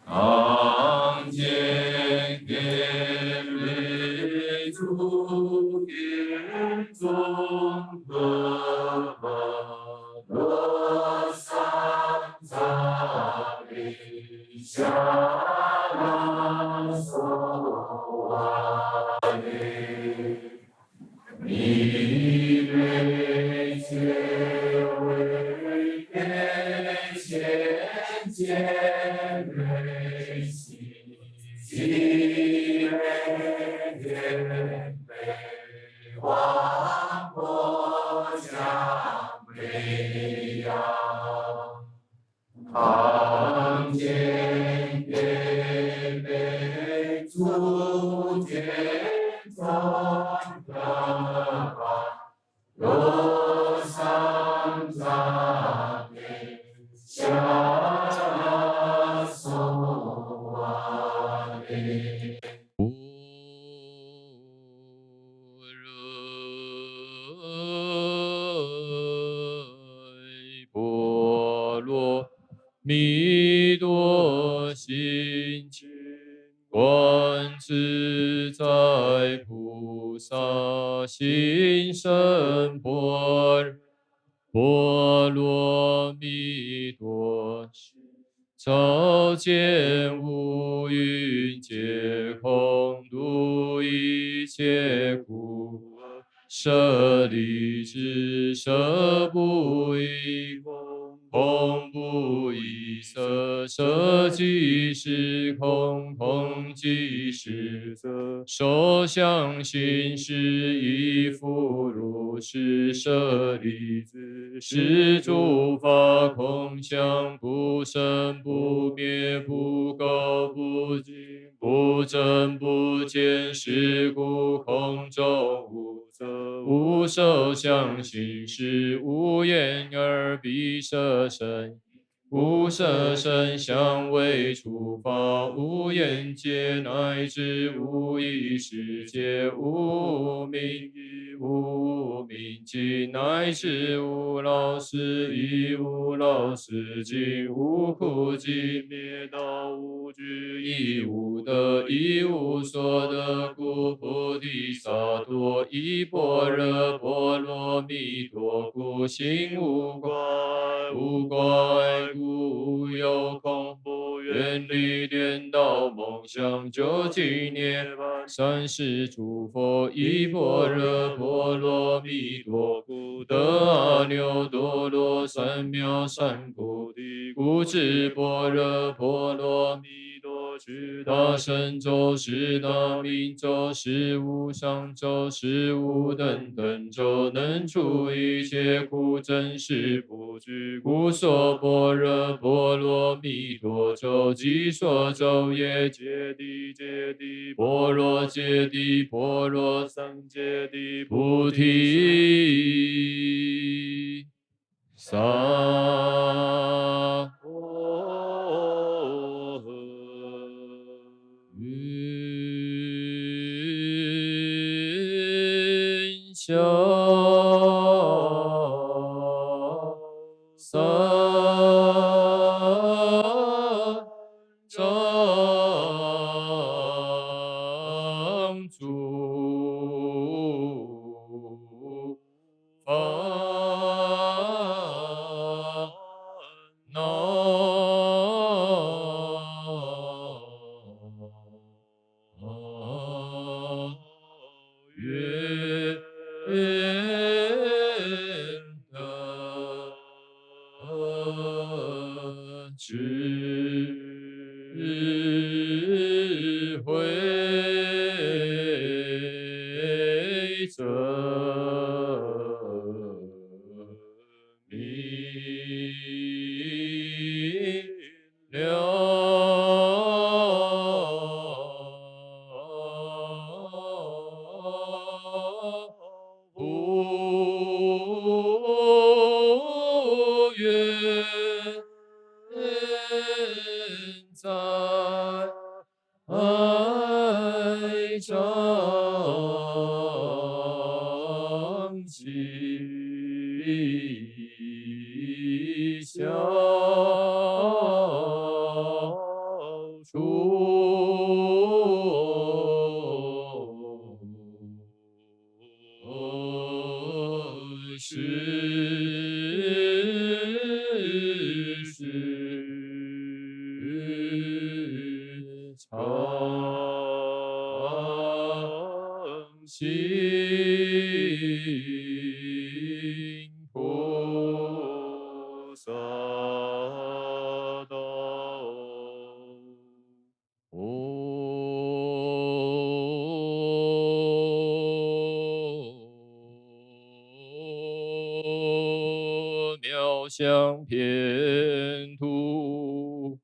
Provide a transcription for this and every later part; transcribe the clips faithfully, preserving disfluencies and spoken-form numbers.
当今天地主天尊者吧，若三藏的下那所啊的。你被皆为天，先见为心，即为天被王婆降为妖。 常见天被诸天众的法，若三藏天下所啊的。 般若蜜多心经，观自在菩萨心身般若波罗蜜多心，照见五蕴皆空，度一切苦厄。 舍利子，色不异空，空不异色，色即是空，空即是色，受想行识亦复如是。舍利子，是诸法空相，不生不灭，不垢不净，不增不减，是故空中无 色，无受想行识，无眼耳鼻舌身意，无色声香味触法，无眼界，乃至无意识界，无无明亦无无明尽，乃至无老死亦无老死尽，无苦集灭道，无聚亦无得，一无所得故，菩提 萨埵依般若波罗蜜多故，心无挂碍，无挂碍故无有恐怖，远离颠倒梦想，究竟涅槃。三世诸佛依般若波罗蜜多故，得阿耨多罗三藐三菩提。故知般若波罗蜜 多，十大神咒，十大明咒，十无上咒，十无等等咒，能除一切苦，真实不虚。故说般若波罗蜜多咒，即说咒曰：揭谛，揭谛，波罗揭谛，波罗僧揭谛，菩提 萨埵云霞三藏诸 烦恼愿得智慧 真明了。妙香遍吐。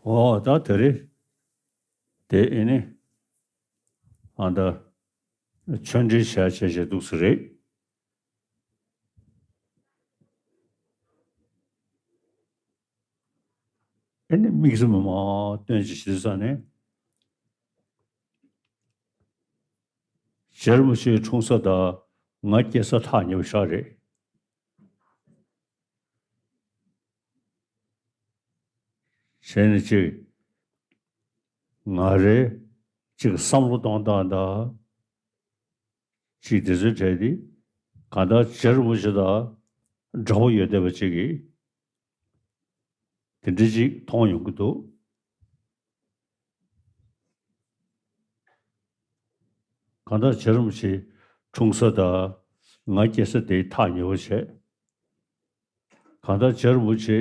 འོ་ད་དེ་རེད། དེ་ཨེ་ནི་ཨ་ད་ཆོས་འབྲེལ་བྱ་བྱས་བྱས་འདུག་ས་རེད། ཨེ་ནི་དམིགས་བསལ་མ་སྟོན་ཅིག་ཞུ་ས་ནས། རྗེ་རིན་པོ་ཆེའི་འཁྲུངས་ས་དང་ང་སྐྱེས་ས་ཐག་ཉེ་པོ་ཞིག་རེད། བྱས་ནས་ཅིག་ང་རེ་ཅིག་བསམ་བློ་གཏོང་སྟངས་དང་། ཅིག་དེ་ཚོའི་གྲས་དེ་གང་ལྟར་རྗེ་རིན་པོ་ཆེ་དང་འདྲ་པོ་ཡོད་བསྡད་པ་ཅིག་གིས་དེ་འདྲ་ཅིག་མཐོང་ཡོང་གི་འདུག་གང་ལྟར་རྗེ་རིན་པོ་ཆེ་འཁྲུངས་ས་དང་ང་སྐྱེས་ས་དེ་ཐག་ཉེ་པོ་བྱས། གང་ལྟར་རྗེ་རིན་པོ་ཆེ་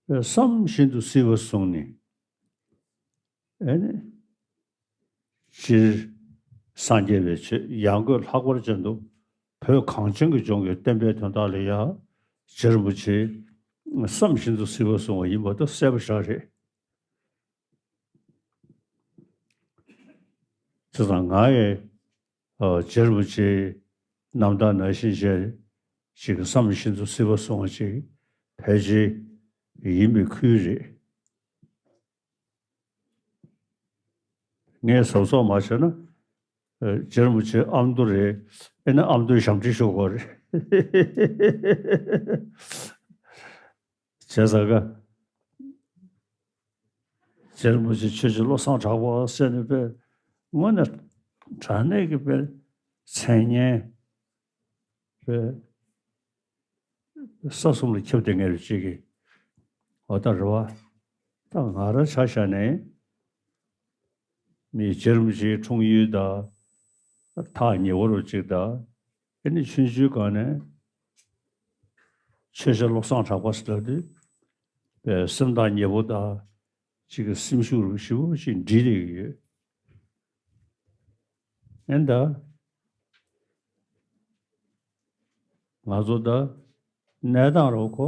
བསམ་བཞིན་དུ་སྲིད་པ་བཟུང་ནས། ཨེ་ནི། སྤྱིར་སངས་རྒྱས་པའི་ཆོས་ཡང་སྒོས་ལྷག་པར་ཅན་དུ་བོད་གངས་ཅན་གྱི་ལྗོངས་ཀྱི་བསྟན་པའི་དོན་དག་ལ་ཡང་རྗེ་རིན་པོ་ཆེ་བསམ་བཞིན་དུ་གཟིགས་པ་བཟུང་བ་ཡིན་པ་དེ་གསལ་པོ་ཞིག་རེད། བྱས་ཙང་ང་ཡི་ཨ་རྗེ་རིན་པོ་ཆེའི་རྣམ་ཐར་ནང་བཞིན་བྱས་ཅིག་བསམ་བཞིན་དུ་གཟིགས་པ་བཟུང་བ་ཅིག་ཕལ་ཆེར་ཡིན་པའི་ཁུལ་རེད། ངས་གཟབ་གཟབ་མ་བྱས་ན། ཨ་རྗེ་རིན་པོ་ཆེ་ཨ་མདོ་རེད། ཨེ་ན་ཨ་མདོའི་ཞབས་འདྲེན་ཞུ་དགོས་རེད། བྱས་ཙང་ཀ་རྗེ་རིན་པོ་ཆེ་ཆོས་རྗེ་བློ་བཟང་གྲགས་པ་ཟེར་ནས་པས་དངོས་གནས་དྲང་གནས་ཀྱི་པས་མཚན་སྙན་པས། ས་གསུམ་ལ་ཁྱབ་བསྡད་མཁན་རེད་ཅིག་གིས། འོ་ད་རེད་བ། ད་ང་རང་ཆ་བཞག་ནས་མི་རྗེ་རིན་པོ་ཆེའི་འཁྲུངས་ཡུལ་དང་ཐག་ཉེ་བོ་རུ་ཅིག་དང་། ཨེ་ནི་ཆུང་ཆུང་སྒང་ནས་ཆོས་རྗེ་བློ་བཟང་གྲགས་པ་ཟེར་དུས་པའི་སེམས་ཐག་ཉེ་བོ་དང་ཅིག་གི་སེམས་ཤུགས་རུ་ཞེ་པོ་ཅིག་འདྲིས་བསྡད་ཀྱི་ཡོད། ཨེ་ད། ང་ཚོ་ད་ གནས་སྟངས་རུ་ཁོ་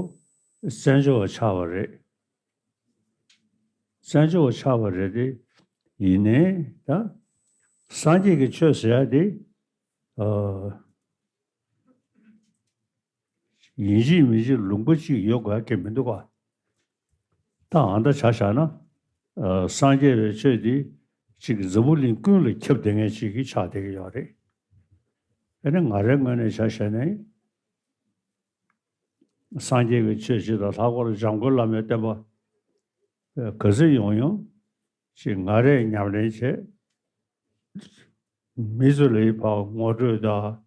བཙན་བྱོལ་བ་ཆགས་པ་རེད། བཙན་བྱོལ་བ་ཆགས་པ་རེད་དེ། ཡིན་ནའི་ད་སངས་རྒྱས་ཀྱི་ཆོས་ཟེར་ཡ་དེ། ཨ། ཡིན་གཅིག་མིན་གཅིག་ལུང་པ་གཅིག་ཡོད་དགོས་ཀྱི་མི་འདུག་ག། ད་ཨ་འདྲ་ཆ་བཞག་ན། ཨ། སངས་རྒྱས་པའི་ཆོས་འདི་གཅིག་འཛམ་བུ་གླིང་ཀུན་ལ་ཁྱབ་བསྡད་མཁན་ཅིག་གི་ཆགས་བསྡད་ཀྱི་ཡོད་རེད། ཨ་ནི་ང་རའི་ངོས་ནས་ཆ་བཞག་ན། སངས་རྒྱས་ཀྱི་ཆོས་སྤྱི་དང་ལྷག་པར་འཇམ་མགོན་བླ་མའི་བསྟན་པ་ག་ཚོད་ཡོང་ཡོང་ཅིག་ང་རས་ཉམས་ལེན་བྱས། མི་ཚོ་ལ་ཡི་ཕར་ངོ་སྤྲོད་དང་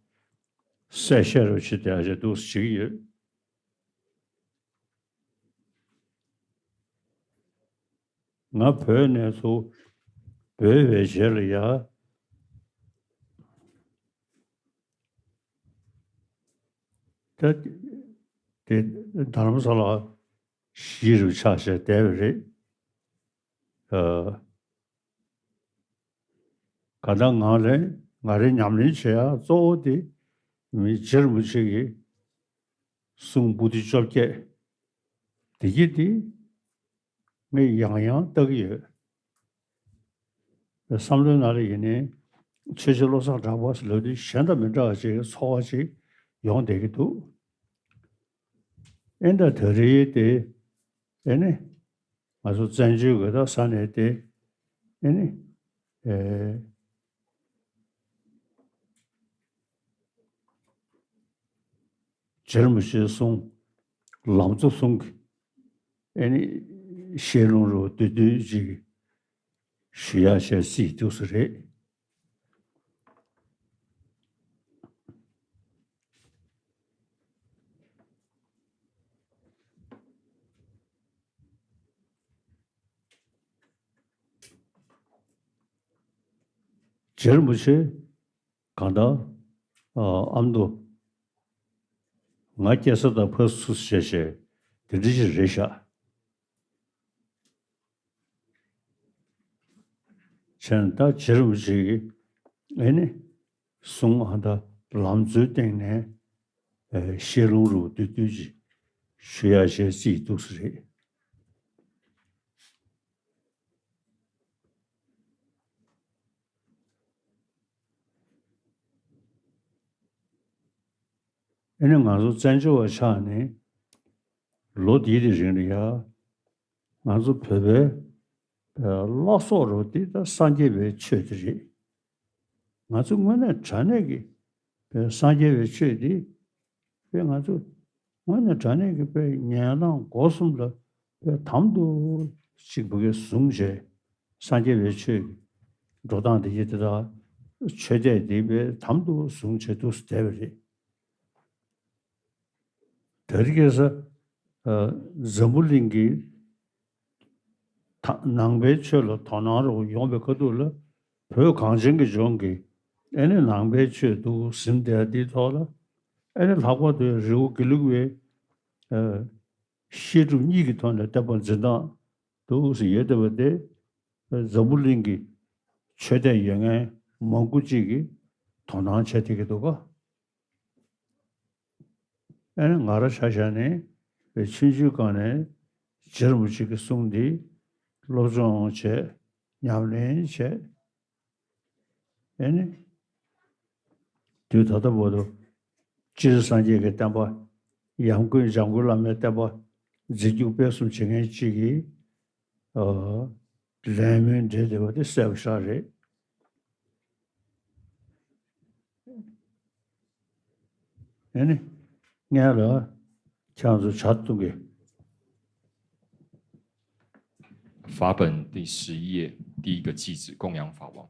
གསལ་བཤད་རུ་བྱེད་བསྡད་ཡ་ཅིག་འདུག་སེ་བྱེད་ཀྱི་ཡོད། ང་བོད་ནས་ཚུར་བྲོས་པའི་རྗེས་ལ་ཡ། ད་དེ་རྡ་རམ་ས་ལ་གཞིས་རུ་ཆགས་བྱས་བསྡད་པ་རེད། ཨ། གང་ལྟར་ང་ལ་ང་རའི་ཉམས་ལེན་བྱེད་ཡ་གཙོ་བོ་དེ་མི་རྗེ་རིན་པོ་ཆེ་གི་གསུང་པོ་ཏི་བཅོ་བརྒྱད་དེ་གྱིས་དེ་ངས་ཡང་ཡང་ལྟ་གི་ཡོད། བསམ་བློའི་ནང་ལ་ཡིན་ནའི་ཆོས་རྗེ་བློ་བཟང་གྲགས་པ་ཟེར་ལབ་དུས་གཞན་དང་མི་འདྲ་བ་ཅིག་ཚོར་བ་ཅིག་ཡོང་བསྡད་ཀྱི་འདུག། ཨེ་འདྲ་ད་རེས་དེ་ཨེ་ནི་ང་ཚོ་བཙན་བྱོལ་གྱི་ད་ས་གནས་དེ་ཨེ་ནི་ཨེ། རྗེ་རིན་པོ་ཆེའི་གསུང་། ལམ་གཙོ་གསུང་གི་ཨེ་ནི་བཤད་ལུང་རུ་བསྡུས་བསྡུས་ཅིག་ཞུ་ཡ་བྱས་སྲིད་འདུག་ས་རེད། རྗེ་རིན་པོ་ཆེ་གང་ལྟར་ཨ་མདོ་ང་སྐྱེས་ས་དང་ཕ་སུ་བྱས་བྱས་དེ་འདྲ་ཞིག་རེད་ཤག། བྱས་ན་ད་རྗེ་རིན་པོ་ཆེ་གིས་ཨེ་ནི་གསུང་ཨ་ད་ལམ་གཙོའི་སྟེང་ནས་ཨེ་བཤད་ལུང་རུ་བསྡུས་བསྡུས་ཅིག་ཞུ་ཡ་བྱས་སྲིད་འདུག་ས་རེད། ཨེ་ནི་ང་ཚོ་བཙན་བྱོལ་བ་ཆགས་ནས་ལོ་འདིའི་རིང་ལ་ཡ། ང་ཚོ་བོད་པའི་ཨ་བླ་སྲོག་རུ་དེ་ད་སངས་རྒྱས་པའི་ཆོས་དེ་རེད། ང་ཚོ་དངོས་གནས་དྲང་གནས་ཀྱི་ཨ་སངས་རྒྱས་པའི་ཆོས་དེ་ཨ་ང་ཚོ་དངོས་གནས་དྲང་གནས་ཀྱི་ཨ་ཉན་རང་སྒོ་གསུམ་ལ་ཨ་དམ་དུ་གཅིག་པུ་གིས་བཟུང་བྱས། སངས་རྒྱས་པའི་ཆོས་ཀྱི་འགྲོ་སྟངས་དེ་ཡིན་དེ་དག་ཆོས་དད་དེ་ཨ་དམ་དུ་བཟུང་བྱས་འདུག་སེ་བསྡད་པ་རེད། དེ་རིང་ཁ་སང་ཨ་འཛམ་བུ་གླིང་གི་ད་ནང་པའི་ཆོས་ལ་དོ་སྣང་རུ་ཡོང་བའི་ཁ་ཐུག་ལ་བོད་གངས་ཅན་གྱི་ལྗོངས་ཀྱི་ཨེ་ནི་ནང་པའི་ཆོས་འདུག་ཟིན་བསྡད་འདིའི་ཐོག་ལ་ཨེ་ནི་ལྷག་པར་དུ་རི་བོ་དགེ་ལུགས་པའི་ཨ་བཤད་སྒྲུབ་གཉིས་ཀྱི་ཐོག་ནས་བསྟན་པ་འཛིན་སྟངས་འདུག་ཟེར་ཡོད་བསྡད་པ་དེ་འཛམ་བུ་གླིང་གི་ཆོས་དད་ཡོད་མཁན་མང་པོ་ཅིག་གིས་དོ་སྣང་བྱས་བསྡད་ཀྱི་འདུག་ག། ཨ་ནི་ང་རང་ཆ་བཞག་ནས་ཆུང་ཆུང་སྒང་ནས་རྗེ་རིན་པོ་ཆེ་གི་གསུང་འདི་སློབ་སྦྱོང་བྱས། ཉམས་ལེན་བྱས། ཨ་ནི་དུས་ད་ལྟ་བར་དུ་སྤྱིར་སངས་རྒྱས་ཀྱི་བསྟན་པ། ཡང་སྒོས་འཇམ་མགོན་བླ་མའི་བསྟན་པ་འཛིན་སྐྱོང་སྤེལ་གསུམ་བྱེད་མཁན་གཅིག་གིས་ཨ་ལས་སྨོན་འབྲེལ་བསྡད་པ་དེ་གསལ་པོ་ཞེ་དྲག་རེད། ཨ་ནི་སྔོན་ལ་ཁྱེད་རང་ཚོ་ཇ་འཐུང་གི། 法本第十一页第一个句子，供养法王。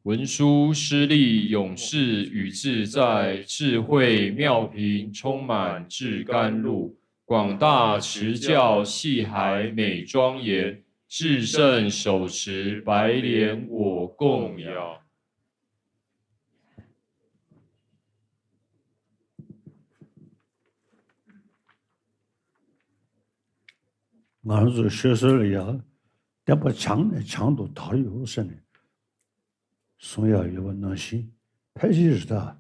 文殊师利勇士与自在，智慧妙平充满至甘露，广大慈教系海美庄严，至圣手持白莲我供养。 ང་རང་ཚོ་ཤོད་སྲོལ་ལ་ཡ། བསྟན་པ་བྱང་ནས་བྱང་དུ་དར་ཡོད་ཟེར་ནས་གསུང་ཡག་ཡོད་པ་ནང་བཞིན་ཕལ་ཆེར་རེད་ད།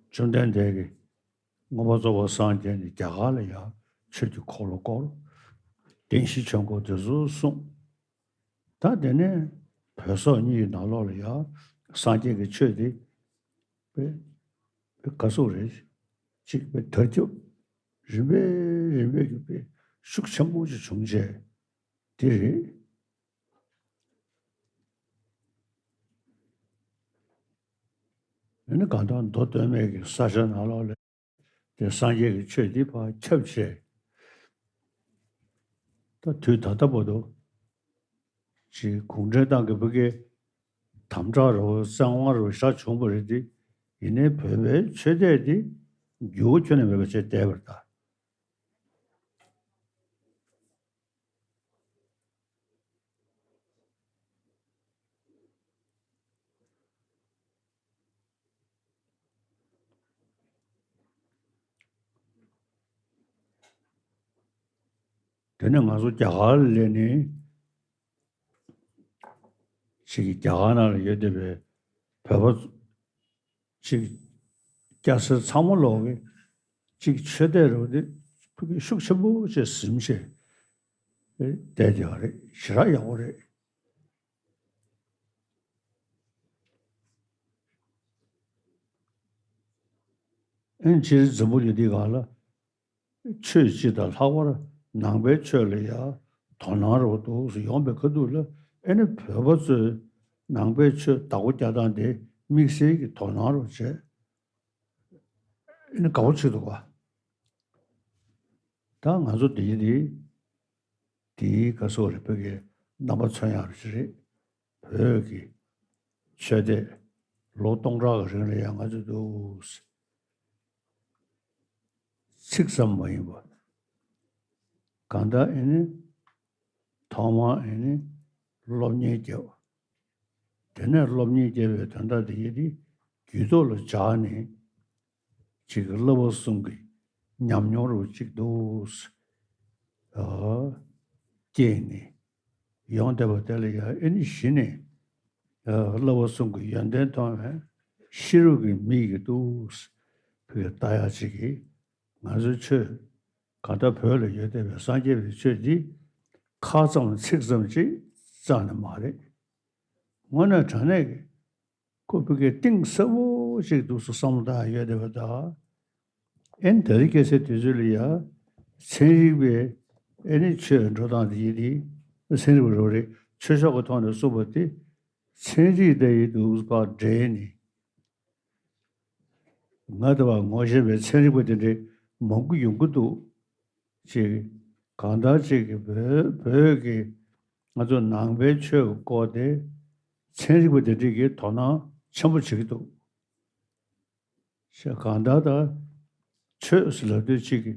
བཅོམ་ལྡན་འདས་ཀྱིས་ མངོན་པར་རྫོགས་པར་སངས་རྒྱས་ནས་རྒྱ་གར་ལ་ཡང་ཆོས་ཀྱི་འཁོར་ལོ་བསྐོར། བདེན་བཞིའི་ཆོས་འཁོར་དེ་ཚོ་གསུངས། ད་དེ་ནས་བོད་སོག་གཉིས་ཀྱི་ནང་ལོགས་ལ་ཡང་སངས་རྒྱས་ཀྱི་ཆོས་དེ་པའི་པའི་ག་ཟུག་རེད། གཅིག་པའི་དར་ཁྱབ་རིམ་པས་རིམ་པས་ཀྱི་པའི་ཤུགས་ཆེན་པོ་ཞིག་བྱུང་བྱས་དེ་རེད། ཨ་ནི་གང་ལྟར་མདོ་སྟོད་སྨད་ཀྱི་ས་ཆ་ནང་ལོགས་ལ་དེ་སངས་རྒྱས་ཀྱི་ཆོས་འདི་ཕར་ཁྱབ་བྱས། ད་དུས་ད་ལྟ་བར་དུ་ཅིག་གུང་ཁྲན་ཏང་གི་བུ་གའི་དམ་དྲག་རུ་བཙན་དབང་རུ་བཞག་བྱུང་བ་རེད་དེ། ཡིན་ནའི་བོད་པའི་ཆོས་དད་དེ་འགྱུར་བ་ཁྱོན་ནས་མེད་པ་བྱས་བསྡད་པ་རེད་ད། དེ་ནས་ང་ཚོ་རྒྱ་གར་ལ་སླེབས་ནས་ཅིག་རྒྱ་གར་ནང་ལ་ཡོད་བསྡད་པའི་བོད་པ་ཅིག་སྐྱ་སེར་ཚང་མ་ལོག་གི་ཅིག་ཆོས་དད་རུ་དེ་ཕུགས་ཀྱི་ཤུགས་ཆེན་པོ་བྱས་ཟིན་བྱས་བསྡད་བསྡད་པ་རེད། ཞེ་དྲག་ཡག་པོ་རེད། ཨེ་སྤྱིར་འཛམ་བུ་གླིང་འདི་སྒང་ལ་ཆོས་སྤྱི་དང་ལྷག་པར་ནང་པའི་ཆོས་ལ་ཡང་དོ་སྣང་རོ་འདུག་སེ་ཡོང་པའི་ཁ་ཐུག་ལ། ཨེ་ནི་བོད་པ་ཚོས་ནང་པའི་ཆོས་བདག་པོ་རྒྱག་སྟངས་དེ་དམིགས་བསལ་གྱི་དོ་སྣང་རོ་བྱས། ཨེ་ནི་དགའ་པོ་བྱེད་འདུག་ག་ད་ང་ཚོ་འདི་འདི་དེའི་སྐབས་སུ་རེ་བོད་ཀྱི་རྣམ་པ་མཚོན་ཡག་རེ་ཞིག་རེད། བོད་ཀྱི་ཆོས་དད་ལོ་སྟོང་ཕྲག་གི་རིང་ལ་ཡང་ང་ཚོ་འདུག་སེ་ཚིག་ཙམ་མ་ཡིན་པ། གང་ལྟར་ཨེ་ནི་ཐོག་མར་ཨེ་ནི་སློབ་གཉེར་བརྒྱབ། དེ་ནས་སློབ་གཉེར་བརྒྱབ་པའི་དོན་དག་དེ་ཡིན་ཏེ། རྒྱུད་ཐོག་ལ་སྦྱར་ནས་ཅིག་བསླབ་པ་གསུམ་གྱི་ཉམས་མྱོང་རུ་ཅིག་འདུག་སེ་ཨ་སྐྱེས་ནས་ཡོང་བསྡད་པ་དེ་ལ་ཡང་ཨེ་ནི་གཞི་ནས་ཨ་བསླབ་པ་གསུམ་གྱི་ཡོན་ཏན་མཐོང་བའི་ཤེས་རབ་ཀྱི་མིག་གིས་འདུག་སེ་ཕུལ་ལྟ་ཡག་ཅིག་གིས། ང་ཚོའི་ཆོས་གང་ལྟར་བོད་ལ་ཡོད་བསྡད་པའི་སངས་རྒྱས་པའི་ཆོས་འདི་ཁ་ཙམ་ཚིག་ཙམ་ཅིག་རྩ་ནས་མ་རེད། དངོས་གནས་དྲང་གནས་ཀྱི་ཁོ་བོད་ཀྱི་གཏིང་ཟབ་པོ་ཅིག་འདུག་སེ་བསམ་བློ་བཏང་ཡོད་བསྡད་པ་དང་། ཨེ་ནི་ད་རེས་ཁ་སང་དུས་ཚོད་ལ་ཡ་ཚན་རིག་པའི་ཨེ་ནི་ཆོས་འགྲོ་སྟངས་དེ་ཡིན་ཏེ། ཚན་རིག་པ་རོ་རེད། ཆོས་ཕྱོགས་ཀྱི་ཐོག་ནས་གསུངས་པ་དེ་ཚན་རིག་དེ་ཡིན་འདུག་སེ་ཕར་འགྲེལ་ནས། ང་དང་བ་ངོ་ཤེས་པའི་ཚན་རིག་པ་དེ་འདྲའི་མང་པོ་ཡོང་གི་འདུག་ཅེས། གང་ལྟར་ཅིག་གི་བོད་བོད་ཀྱི་ང་ཚོ་ནང་པའི་ཆོས་ཀྱི་སྐོར་དེ་ཚན་རིག་པ་དེ་འདྲས་ཀྱིས་དོ་སྣང་ཆེན་པོ་བྱེད་ཀྱི་འདུག་ཅེས། གང་ལྟར་ད་ཆོས་ཟེར་ལབ་དུས་ཅིག་གི་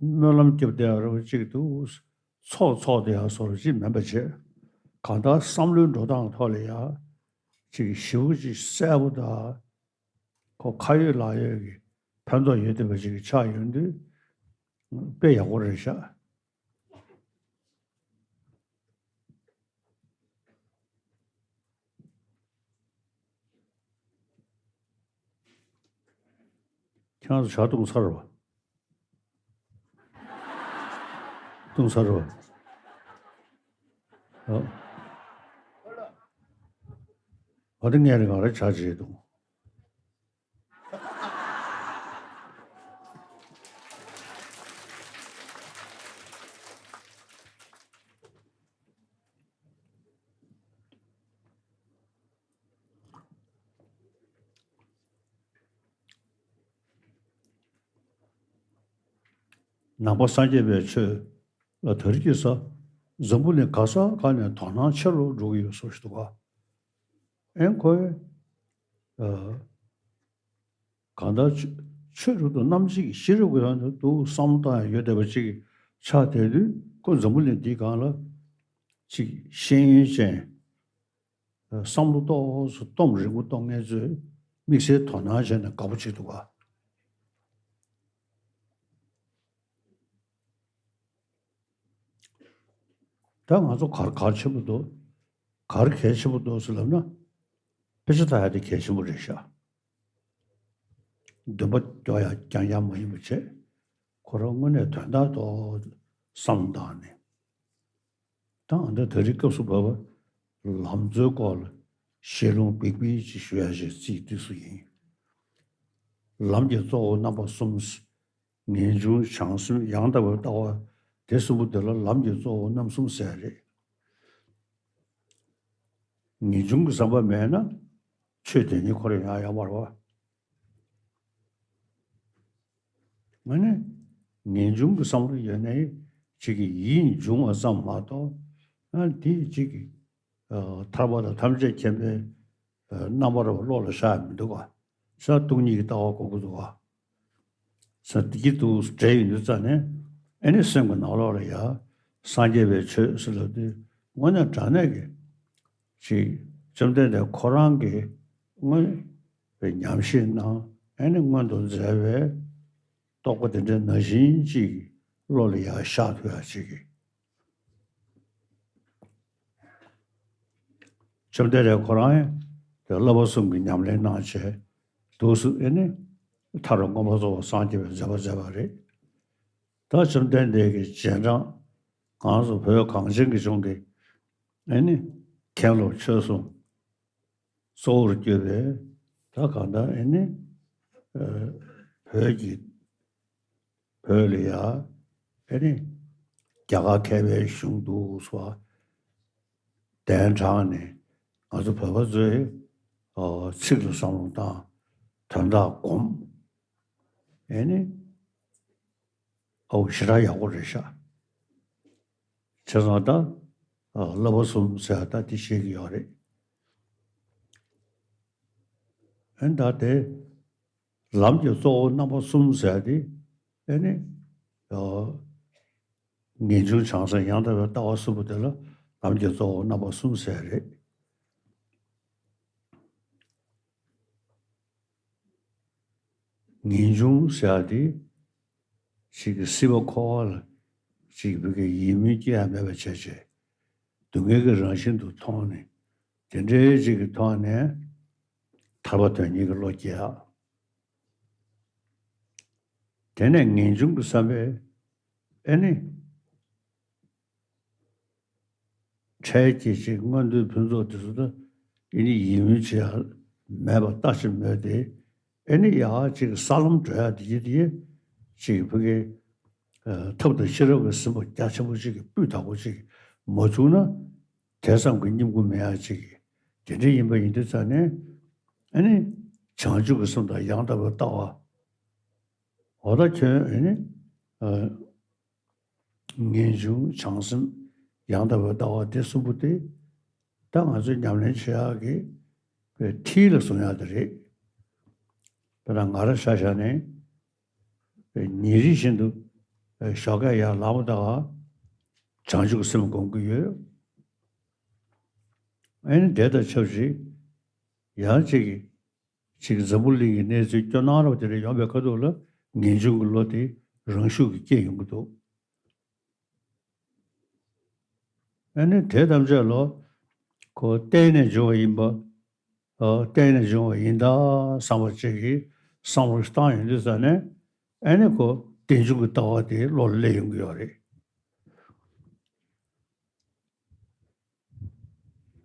སྨོན་ལམ་རྒྱབ་བསྡད་ཡག་རེ་བ་ཅིག་འདུག་ཚོགས་འཚོགས་བསྡད་ཡག་བཟོ་འདྲ་ཅིག་མིན་པ་བྱས། གང་ལྟར་བསམ་བློའི་འགྲོ་སྟངས་ཐོག་ལ་ཡ་ཅིག་ཞེ་པོ་ཅིག་གསལ་པོ་དང་། ཁོ་ཁ་ཡོད་ལག་ཡོད་ཀྱི་ཕན་ཐོགས་ཡོད་བསྡད་པ་ཅིག་གི་ཆགས་ཡོང་དུས་དཔེ་ཡག་པོ་རེད་ཤག་ཁྱེད་རང་ཚོ་ཇ་བཏུང་ཚར་བ། བཏུང་ཚར་བ། ཨ། ཨ་དེ་ངས་རེ་ག་རེ་ཇ་བྱེད་བཏུང་། ནང་པ་སངས་རྒྱས་པའི་ཆོས་ལ་དར་རྒྱས་ས། འཛམ་བུ་གླིང་ག་ས་ག་ནས་དོ་སྣང་ཆེ་རུ་འགྲོ་གི་ཡོད་བཟོ་ཞིག་འདུག་ག་ཨེ་ཁོས་ཨ་གང་ལྟར་ཆོས་ཆོས་རབ་ཏུ་རྣམ་འབྱེད་ཀྱི་ཤེས་རབ་ཀྱི་དོན་དུ་བསམ་བློ་བཏང་ཡ་ཡོད་བསྡད་པ་ཅིག་ཆགས་བསྡད་དུས། ཁོ་འཛམ་བུ་གླིང་འདིའི་སྒང་ལ་ཅིག་ཤེས་ཡོན་ཅན། བསམ་བློ་ཏོག་ཙམ་སྟོབས་རིང་པོ་གཏོང་མཁན་ཚོས་དམིགས་བསལ་དོ་སྣང་བྱས་ནས་དགའ་པོ་བྱེད་འདུག་ག་ད་ང་ཚོ་ག་རེ་གལ་ཆེན་པོ་འདུག་ག་རེ་གལ་ཆེན་པོ་འདུག་ཟེར་ལབ་ན། དཔེ་ཆ་ལྟ་ཡ་དེ་གལ་ཆེན་པོ་རེད་ཤག་འདུན་པ་སྐྱོ་ཡ་རྐྱང་རྐྱང་མ་ཡིན་པ་བྱས། ཁོ་རང་དངོས་གནས་དོན་དག་ཏོག་བསམ་བློ་བཏང་ནས། ད་ཨ་འདྲ་ད་རེས་སྐབས་སུ་བབ་པ་ལམ་འཚོའི་སྐོར་ལ་བཤད་ལུང་འབིགས་པིག་ཅིག་ཞུ་ཡ་ཞིག་རྩིས་དུས་སུ་ཡིན། ལམ་གྱི་གཙོ་བོ་རྣམ་པ་གསུམ། ངེས་འབྱུང་བྱང་སེམས་ཡང་དག་པའི་ལྟ་བ། དེ་གསུམ་པོ་དེ་ལ་ལམ་གྱི་གཙོ་བོ་རྣམ་གསུམ་ཟེར་རེད། ངེས་འབྱུང་གི་བསམ་པ་མེད་ན་ཆོས་དོན་གཉིས་ཁོ་རང་ཡང་ཡང་མ་རེད་བ། ང་ནི་ངེས་འབྱུང་གི་བསམ་བློ་ཡོད་ནའི་གཅིག་གི་ཡིད་འབྱུང་བ་ཙམ་མ་གཏོགས། ཨ་དེ་གཅིག་གི་ཨ་ཐར་པ་དང་ཐམས་ཅད་མཁྱེན་པའི་ཨ་རྣམ་པར་བློ་ལ་ཤར་མི་འདུག་ག་ས་སྟོང་ཉིད་ཀྱི་ལྟ་བ་གོ་གི་འདུག་ག་ས་དེ་གི་འདུག་འདྲེ་ཡིན་དུས་ཙ་ནས། ཨེ་ནི་སེམས་ཀྱི་ནང་ལོགས་ལ་ཡ་སངས་རྒྱས་པའི་ཆོས་ཟེར་ལབ་དུས་དངོས་གནས་དྲང་གནས་ཀྱི་ཅིག་བཅོམ་ལྡན་འདས་ཁོ་རང་གིས་མངོན་པའི་ཉམས་བཞེས་གནང་། ཨེ་ནི་མངོན་དུ་མཛད་པའི་རྟོགས་པ་དེ་འདྲ་ནང་བཞིན་ཅིག་བློ་ལ་ཡར་ཤར་ཐུབ་ཡ་ཅིག་གི་བཅོམ་ལྡན་འདས་ཁོ་རང་ཡང་དེ་བསླབ་པ་གསུམ་གྱི་ཉམས་ལེན་གནང་བྱས། འདུག་སེ་ཨེ་ནི་ཐར་པ་མངོན་པར་རྫོགས་པར་སངས་རྒྱས་པའི་མཛད་པ་མཛད་པ་རེད། ད་བཅོམ་ལྡན་འདས་ཀྱི་རྗེས་འབྲང་ང་ཚོ་བོད་གངས་ཅན་གྱི་ལྗོངས་ཀྱི་ཨེ་ནི་མཁན་སློབ་ཆོས་གསུམ་གཙོ་བོར་གྱུར་པའི། ད་གང་ལྟར་ཨེ་ནི་ཨ་བོད་ཀྱི་བོད་ལ་ཡ་ཨེ་ནི་རྒྱ་གར་མཁས་པའི་གཞུང་འདུག་སེ་གདན་དྲངས་ནས་ང་ཚོ་བོད་པ་ཚོས་ཨ་ཚིག་ལ་བསམ་བློ་བཏང་། དོན་དག་སྒོམ། ཨེ་ནི་ཨོ་ཞེ་དྲག་ཡག་པོ་རེད་ཤག་བྱས་ཙང་ད་ཨ་བསླབ་པ་གསུམ་ཟེར་ད་དེ་ཤེས་ཀྱི་ཡོད་རེད། ཨེ་ད་དེ་ལམ་གྱི་གཙོ་བོ་རྣམ་པ་གསུམ་ཟེར་དེ་ཨེ་ནི་ཨ་ངེས་འབྱུང་བྱང་སེམས་ཡང་དག་པའི་ལྟ་བ་གསུམ་པོ་དེ་ལ་ལམ་གྱི་གཙོ་བོ་རྣམ་པ་གསུམ་ཟེར་རེད། ངེས་འབྱུང་ཟེར་ཡ་དེ་ཅིག་གི་སྲིད་པ་འཁོར་བ་ལ་ཅིག་བོད་ཀྱི་ཡིད་སྨོན་སྐྱེ་ཡ་མེད་པ་བྱས་བྱས། སྡུག་བསྔལ་གྱི་རང་བཞིན་དུ་མཐོང་ནས། དེ་འདྲའི་ཅིག་གི་ཐོག་ནས་ཐར་པ་དོན་གཉེར་གྱི་བློ་སྐྱེ་ཡ། དེ་ནས་ངེས་འབྱུང་གི་བསམ་པས་ཨེ་ནི། འཕྲལ་གྱི་ཅིག་མངོན་མཐོའི་ཕུན་ཚོགས་དེ་ཚོ་ད་ཨེ་ནི་ཡིད་སྨོན་བྱེད་ཡ་མེད་པ་ལྟ་ཅི་སྨོས་ཏེ། ཨེ་ནི་ཡ་ཅིག་ས་ལམ་འགྲོ་ཡ་དེ་ཡི་དེ་ཡི་ཅིག་ཕ་གི་ཨ་ཐབས་དང་ཤེས་རབ་ཀྱི་སེམས་པ་རྒྱ་ཆེན་པོ་ཅིག་གི་སྤུས་དག་པོ་ཅིག་མ་བྱུང་ན། དེ་ཙམ་གྱི་སྙིང་པོ་མེད་ཡ་ཅིག་དེ་འདྲ་ཡིན་པ་ཡིན་དུས་ཙ་ནས། ཨེ་ནི་བྱང་ཆུབ་ཀྱི་སེམས་དང་ཡང་དག་པའི་ལྟ་བ། འོ་ད་ཁྱོད་ཨེ་ནི་ཨ། ངེས་འབྱུང་བྱང་སེམས་ཡང་དག་པའི་ལྟ་བ་དེ་གསུམ་པོ་དེ། ད་ང་ཚོས་ཉམས་ལེན་བྱེད་ཡག་གི་མཐིལ་ལ་བཟུང་ཡག་དེ་རེད། དཔེར་ན་ང་རང་ཆ་བཞག་ནས་ཉིན་རེ་བཞིན་དུ་ཞོགས་ཀས་ཡར་ལངས་པ་དང་བྱང་ཆུབ་སེམས་སྒོམ་གྱི་ཡོད། ཨ་ནི་དེ་དང་ཆབས་ཅིག་ཡང་གཅིག་གིས། ཅིག་འཛམ་བུ་གླིང་གི་གནས་ཚུལ་སྐྱོ་སྣང་རབ་དེ་འདྲ་ཡོང་བའི་ཁ་ཐུག་ལ་ངེས་འབྱུང་གི་བློ་དེ་རང་ཤུགས་ཀྱིས་སྐྱེ་ཡོང་གི་འདུག་ཨ་ནི་དེ་ཐམས་ཅད་ལོ། ཁོ་བརྟེན་ནས་བྱུང་བ་ཡིན་པ། ཨ་བརྟེན་ནས་བྱུང་བ་ཡིན་ད་བསམ་པ་ཅིག་གིས་བསམ་བློ་བཏང་ཡོང་དུས་ཙ་ནས། ཨ་ནི་ཁོ་རྟེན་འབྱུང་གི་ལྟ་བ་དེ་བློ་ལ་སླེབས་ཡོང་གི་ཡོད་རེད།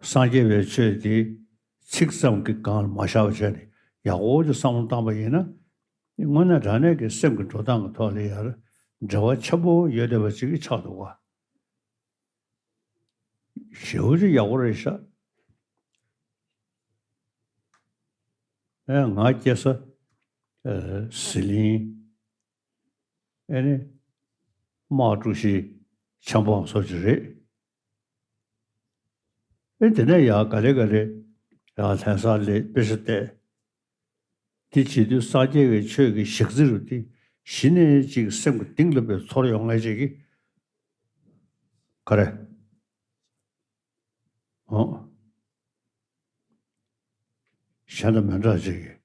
སངས་རྒྱས་པའི་ཆོས་དེ་ཚིག་ཙམ་གྱི་སྒང་ལ་མ་བཞག་པ་བྱས་ནས་ཡག་པོ་ཅིག་བསམ་བློ་བཏང་པ་ཡིན་ན། དངོས་གནས་དྲང་གནས་ཀྱི་སེམས་ཀྱི་འགྲོ་སྟངས་ཀྱི་ཐོག་ལ་ཡར་འབྲེལ་བ་ཆེན་པོ་ཡོད་བསྡད་པ་ཅིག་གི་ཆགས་འདུག་ག་ཞེ་པོ་ཅིག་ཡག་པོ་རེད་ཤག་ཨེ་ང་སྐྱེ་ས་ཨེ་ཟི་ལིང་། ཨེ་ནི། དམག་དཀྲུག་ཤིང་ཆབ་འབངས་སོགས་ཀྱི་རེད། ཨེ་དེ་ནས་ཡང་ག་ལེ་ག་ལེ་ཡང་ལྷ་སར་སླེབས་དཔེ་ཆ་བལྟས། དེ་བྱེད་དུས་སངས་རྒྱས་ཀྱི་ཆོས་ཀྱི་ཞག་རྩི་རུ་དེ་གཞི་ནས་ཅིག་སེམས་ཀྱི་གཏིང་ལ་བའི་ཚོར་ཡོང་ངེས་ཅིག་གི་ག་རེ། ཨོ། གཞན་དང་མི་འདྲ་ཅིག་གི།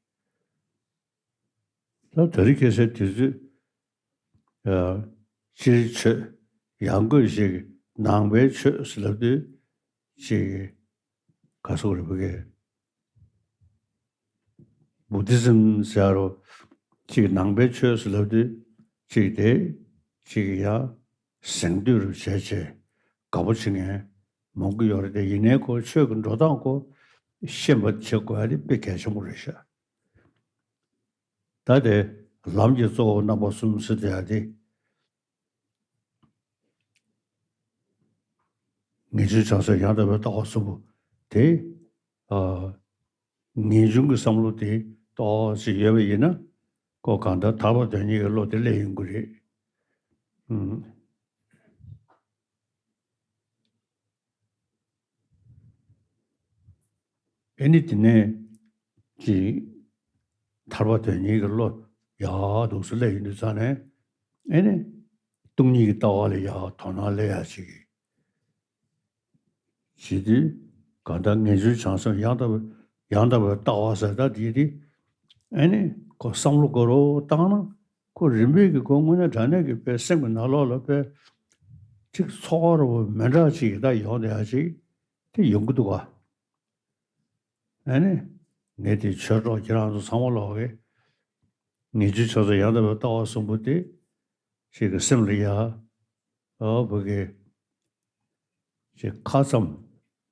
ད་དེ་རིང་ཁ་སང་དུས་ཚོད། ཨ། སྤྱིར་ཆོས་ཡང་སྒོས་ཤིག་ནང་པའི་ཆོས་ཟེར་ལབ་དུས་ཅིག་ག་སོགས་རེད་བུ་གས། བུ་དྷི་ཛིམ་ཟེར་རོ། ཅིག་ནང་པའི་ཆོས་སུ་ལབ་དུས་ཅིག་དེ་ཅིག་ཡང་གཟེངས་བསྟོད་རུ་བྱས་བྱས་དགའ་པོ་བྱེད་མཁན་མང་པོ་ཡོད་རེད་དེ། ཡིན་ནའི་ཁོ་ཆོས་ཀྱི་འགྲོ་སྟངས་ཁོ་ཤེས་པ་བྱེད་དགོས་ཡ་དེ་དཔེ་གལ་ཆེན་པོ་རེད་ཤག་ད་དེ་ལམ་གྱི་གཙོ་བོ་རྣམ་པ་གསུམ་ཟེར་དེ་ཡ་དེ། ངེས་འབྱུང་བྱང་སེམས་ཡང་དག་པའི་ལྟ་བ་གསུམ་པོ་དེ། ཨ། ངེས་འབྱུང་གི་བསམ་བློ་དེ་ཏོག་ཙམ་ཡོད་པ་ཡིན་ན། ཁོ་གང་ལྟར་ཐར་པ་དོན་གཉེར་གྱི་བློ་དེ་སླེབས་ཡོང་གི་རེད། ཨུམ། ཨེ་ནི་དེ་ནས་ཀྱི་ཐར་པ་དོན་གཉེར་གྱི་བློ་ཡག་འདུག་སེ་སླེབས་ཡོང་དུས་ཙང་ནས། ཨེ་ནི་སྟོང་ཉིད་ཀྱི་ལྟ་བ་ལ་ཡག་དོ་སྣང་སླེབས་ཡག་ཅིག་གི་བྱེད་དུས། གང་ལྟར་ངེས་འབྱུང་བྱང་སེམས་ཡང་དག་པའི་ཡང་དག་པའི་ལྟ་བ་ཟེར་ད་དེ་དེ། ཨེ་ནི་ཁོ་བསམ་བློ་དགའ་རོགས་བཏང་ན། ཁོ་རིམ་པས་ཀྱི་ཁོ་དངོས་གནས་དྲང་གནས་ཀྱི་དཔེ་སེམས་ཀྱི་ནང་ལོགས་ལ་དཔེ་ཅིག་ཚོར་བ་མི་འདྲ་ཅིག་ད་ཡོང་བསྡད་ཡག་ཅིག་དེ་ཡོང་གི་འདུག་ག་ཨ་ནི། ངས་དེ་ཆོས་གྲོགས་ཁྱེད་རང་ཚོ་ཚང་མ་ལོག་གི། ངེས་འབྱུང་ཆགས་ཚུལ་ཡང་དག་པའི་ལྟ་བ་གསུམ་པོ་དེ་ཞིག་གི་སེམས་ལ་ཡ། ཨོ་བུ་གི། ཞིག་ཁ་ཙམ་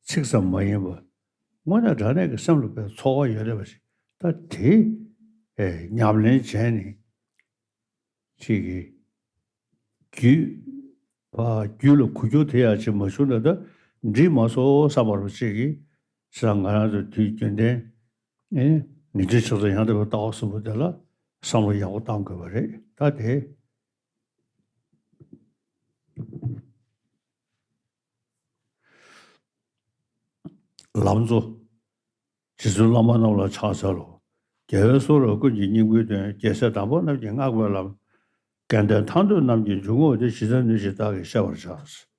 ཚིག་ཙམ་མ་ཡིན་པ། དངོས་གནས་དྲང་གནས་ཀྱི་སེམས་ལ་དཔེ་ཚོར་བ་ཡོད་རེད་པ་ཞིག་ད་དེ་ཨེ་ཉམས་ལེན་བྱས་ནས། ཅིག་གིས་རྒྱུད་པ་རྒྱུད་ལ་འགུལ་སྐྱོད་དེ་ཡང་ཅིག་མ་བྱུང་ན་ད་འགྲིག་མ་སོང་བསམ་པ་རུ་ཅིག་གིས་ས་ང་རང་ཚོ་དུས་རྒྱུན་ལྡན་ཨེ་ངེས་འབྱུང་ཆགས་ཚུལ་ཡང་དག་པའི་ལྟ་བ་གསུམ་པོ་དེ་ལ་བསམ་བློ་ཡག་པོ་བཏང་དགོས་པ་རེད། ད་དེ་ལམ་གཙོ། རྗེ་བཙུན་བླ་མ་རྣམས་ལ་ཕྱག་འཚལ་ལོ། རྒྱལ་བའི་གསུང་རབ་ཀུན་གྱི་སྙིང་པོའི་དོན། རྒྱལ་སྲས་དམ་པ་རྣམས་ཀྱིས་བསྔགས་པའི་ལམ། དགེ་འདུན་ཐར་འདོད་རྣམས་ཀྱི་འཇུག་ངོགས་འདི། ཇི་ཙམ་ནུས་ཤིང་བདག་གིས་བཤད་པར་བྱ།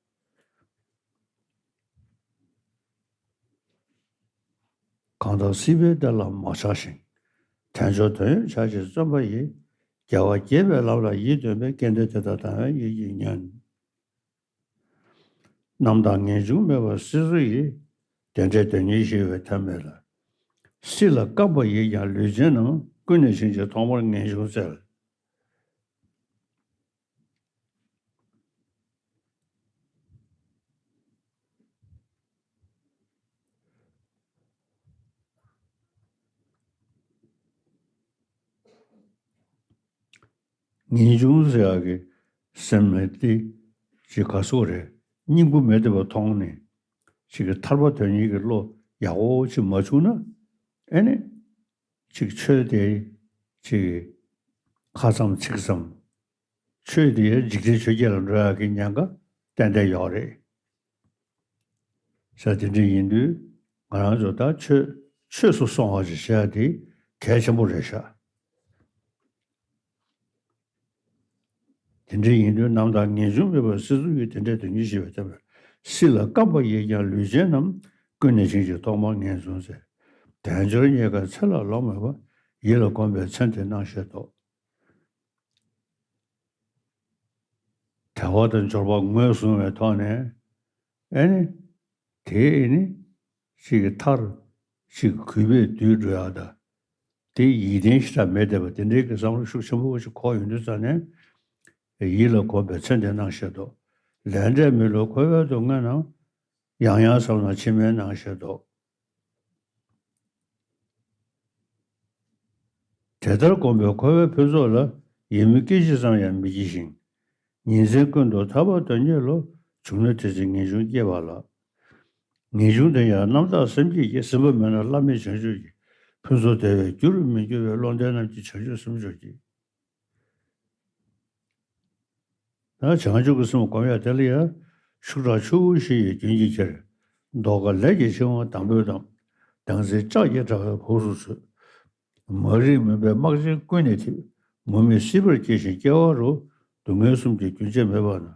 གང་དག་སྲིད་པའི་བདེ་ལ་མ་ཆགས་ཤིང་། དལ་འབྱོར་དོན་ཡོད་ཆགས་ཤིང་བརྩོན་པ་ཡིས། རྒྱལ་བ་དགྱེས་པའི་ལམ་ལ་ཡིད་རྟོན་པའི། དགེ་འདུན་དེ་དག་དང་ཡང་ཡིད་ཀྱིས་ཉོན། རྣམ་དག་ངེས་འབྱུང་མེད་པར་སྲིད་གཟུགས་ཡིས། དེ་འདྲའི་དོན་གཉེར་ཞི་བའི་ཐབས་མེད་ལ། སྲིད་ལ་བརྐམ་པ་ཡིས་ཀྱང་ལུས་ཅན་རྣམས། ཀུན་ནས་བྱིན་གྱིས་ཐོག་མར་ངེས་འབྱུང་བཙལ། ངེས་འབྱུང་ཟེར་ཡག་གི་སེམས་ལ་དེ་ཅིག་ག་སོགས་རེད། སྙིང་པོ་མེད་བསྡད་པ་མཐོང་ནས་ཅིག་གི་ཐར་པ་དོན་གཉེར་གྱི་བློ་ཡག་པོ་ཅིག་མ་བྱུང་ན། ཨེ་ནི་ཅིག་ཆོས་དེ་ཅིག་ཁ་ཙམ་ཚིག་ཙམ། ཆོས་དེ་འཇིག་རྟེན་ཆོས་བརྒྱད་ལ་འགྲོ་ཡག་གི་ཉེན་ཁ་ཏན་ཏན་ཡོད་རེད། ས་དེ་འདྲ་ཡིན་དུས་ང་རང་ཚོ་ད་ཆོས་ཆོས་སུ་སོང་བ་ཞིག་བྱེད་ཡག་དེ་གལ་ཆེན་པོ་རེད་ཤག་དེ་འདྲ་ཡིན་དུས་རྣམ་དག་ངེས་འབྱུང་མེད་པར་སྲིད་གཟུགས་ཡིས། དེ་འདྲའི་དོན་གཉེར་ཞི་བའི་ཐབས་མེད། སྲིད་ལ་བརྐམ་པ་ཡིས་ཀྱང་ལུས་ཅན་རྣམས། ཀུན་ནས་བྱིན་གྱིས་ཐོག་མར་ངེས་འབྱུང་བཙལ། དལ་འབྱོར་རྙེད་དཀའི་ཚེ་ལ་ལོང་མེད་པར། ཡིད་ལ་གོམས་པའི་མཚན་དེ་སྣང་ཤས་ཐོབ། དལ་བ་དང་འབྱོར་པ་ངོས་བཟུང་བའི་ཐོག་ནས། ཨེ་ནི། དེ་ཨེ་ནི། ཅིག་གི་མཐར། ཅིག་གི་གུས་པས་བསྡུས་འགྲོ་ཡག་དང་། དེ་ཡིད་བརྟན་ཞེ་དྲག་མེད་བསྡད་པ་དེ་འདྲའི་གི་བསམ་བློ་ཤུགས་ཆེན་པོ་ཞིག་འཁོར་ཡོང་དུས་ཙང་ནས། ཡིད་ལ་གོམས་པའི་མཚན་དེ་སྣང་ཤས་ཐོབ། ལས་འབྲས་མི་སླུ་འཁོར་བའི་སྡུག་བསྔལ་རྣམས། ཡང་ཡང་བསམ་ན་ཕྱི་མའི་སྣང་ཤས་ཐོབ། དེ་ལྟར་བསྒོམས་པས་འཁོར་བའི་ཕུན་ཚོགས་ལ། ཡིད་མུག་སྐད་ཅིག་ཙམ་ཡང་མི་སྐྱེ་ཞིང་། ཉིན་མཚན་ཀུན་ཏུ་ཐར་པ་དོན་གཉེར་བློ། བྱུང་ན་དེ་ཚེ་ངེས་འབྱུང་སྐྱེས་པ་ལགས། ངེས་འབྱུང་དེ་ཡང་རྣམ་དག་སེམས་བསྐྱེད་ཀྱིས། ཟིན་པ་མེད་ན་བླ་མེད་བྱང་ཆུབ་ཀྱི། ཕུན་ཚོགས་བདེ་བས་རྒྱུར་མི་འགྱུར་བའི། བློ་ལྡན་རྣམས་ཀྱི་བྱང་ཆུབ་སེམས་མཆོག་གི། ད་བྱང་ཆུབ་ཀྱི་སེམས་སྒོམ་ཡག་དེ་ལ་ཡང་། ཤུགས་དྲག་ཆུ་བོ་བཞི་ཡིས་རྒྱུན་གྱིས་ཁྱེར། མདོག་དཀར་ལས་ཀྱི་འཆིང་བ་དམ་པོས་བསྡམས། དྭངས་བསིལ་ལྕགས་ཀྱི་དྲ་བས་བུག་སུ་ཚུད། མ་རིག་མུན་པའི་སྨག་ཆེན་ཀུན་ནས་འཐིབས། མུ་མེད་སྲིད་པར་སྐྱེ་ཞིང་སྐྱེ་བ་རུ། སྡུག་བསྔལ་གསུམ་གྱི་རྒྱུན་ཆད་མེད་པ་ན།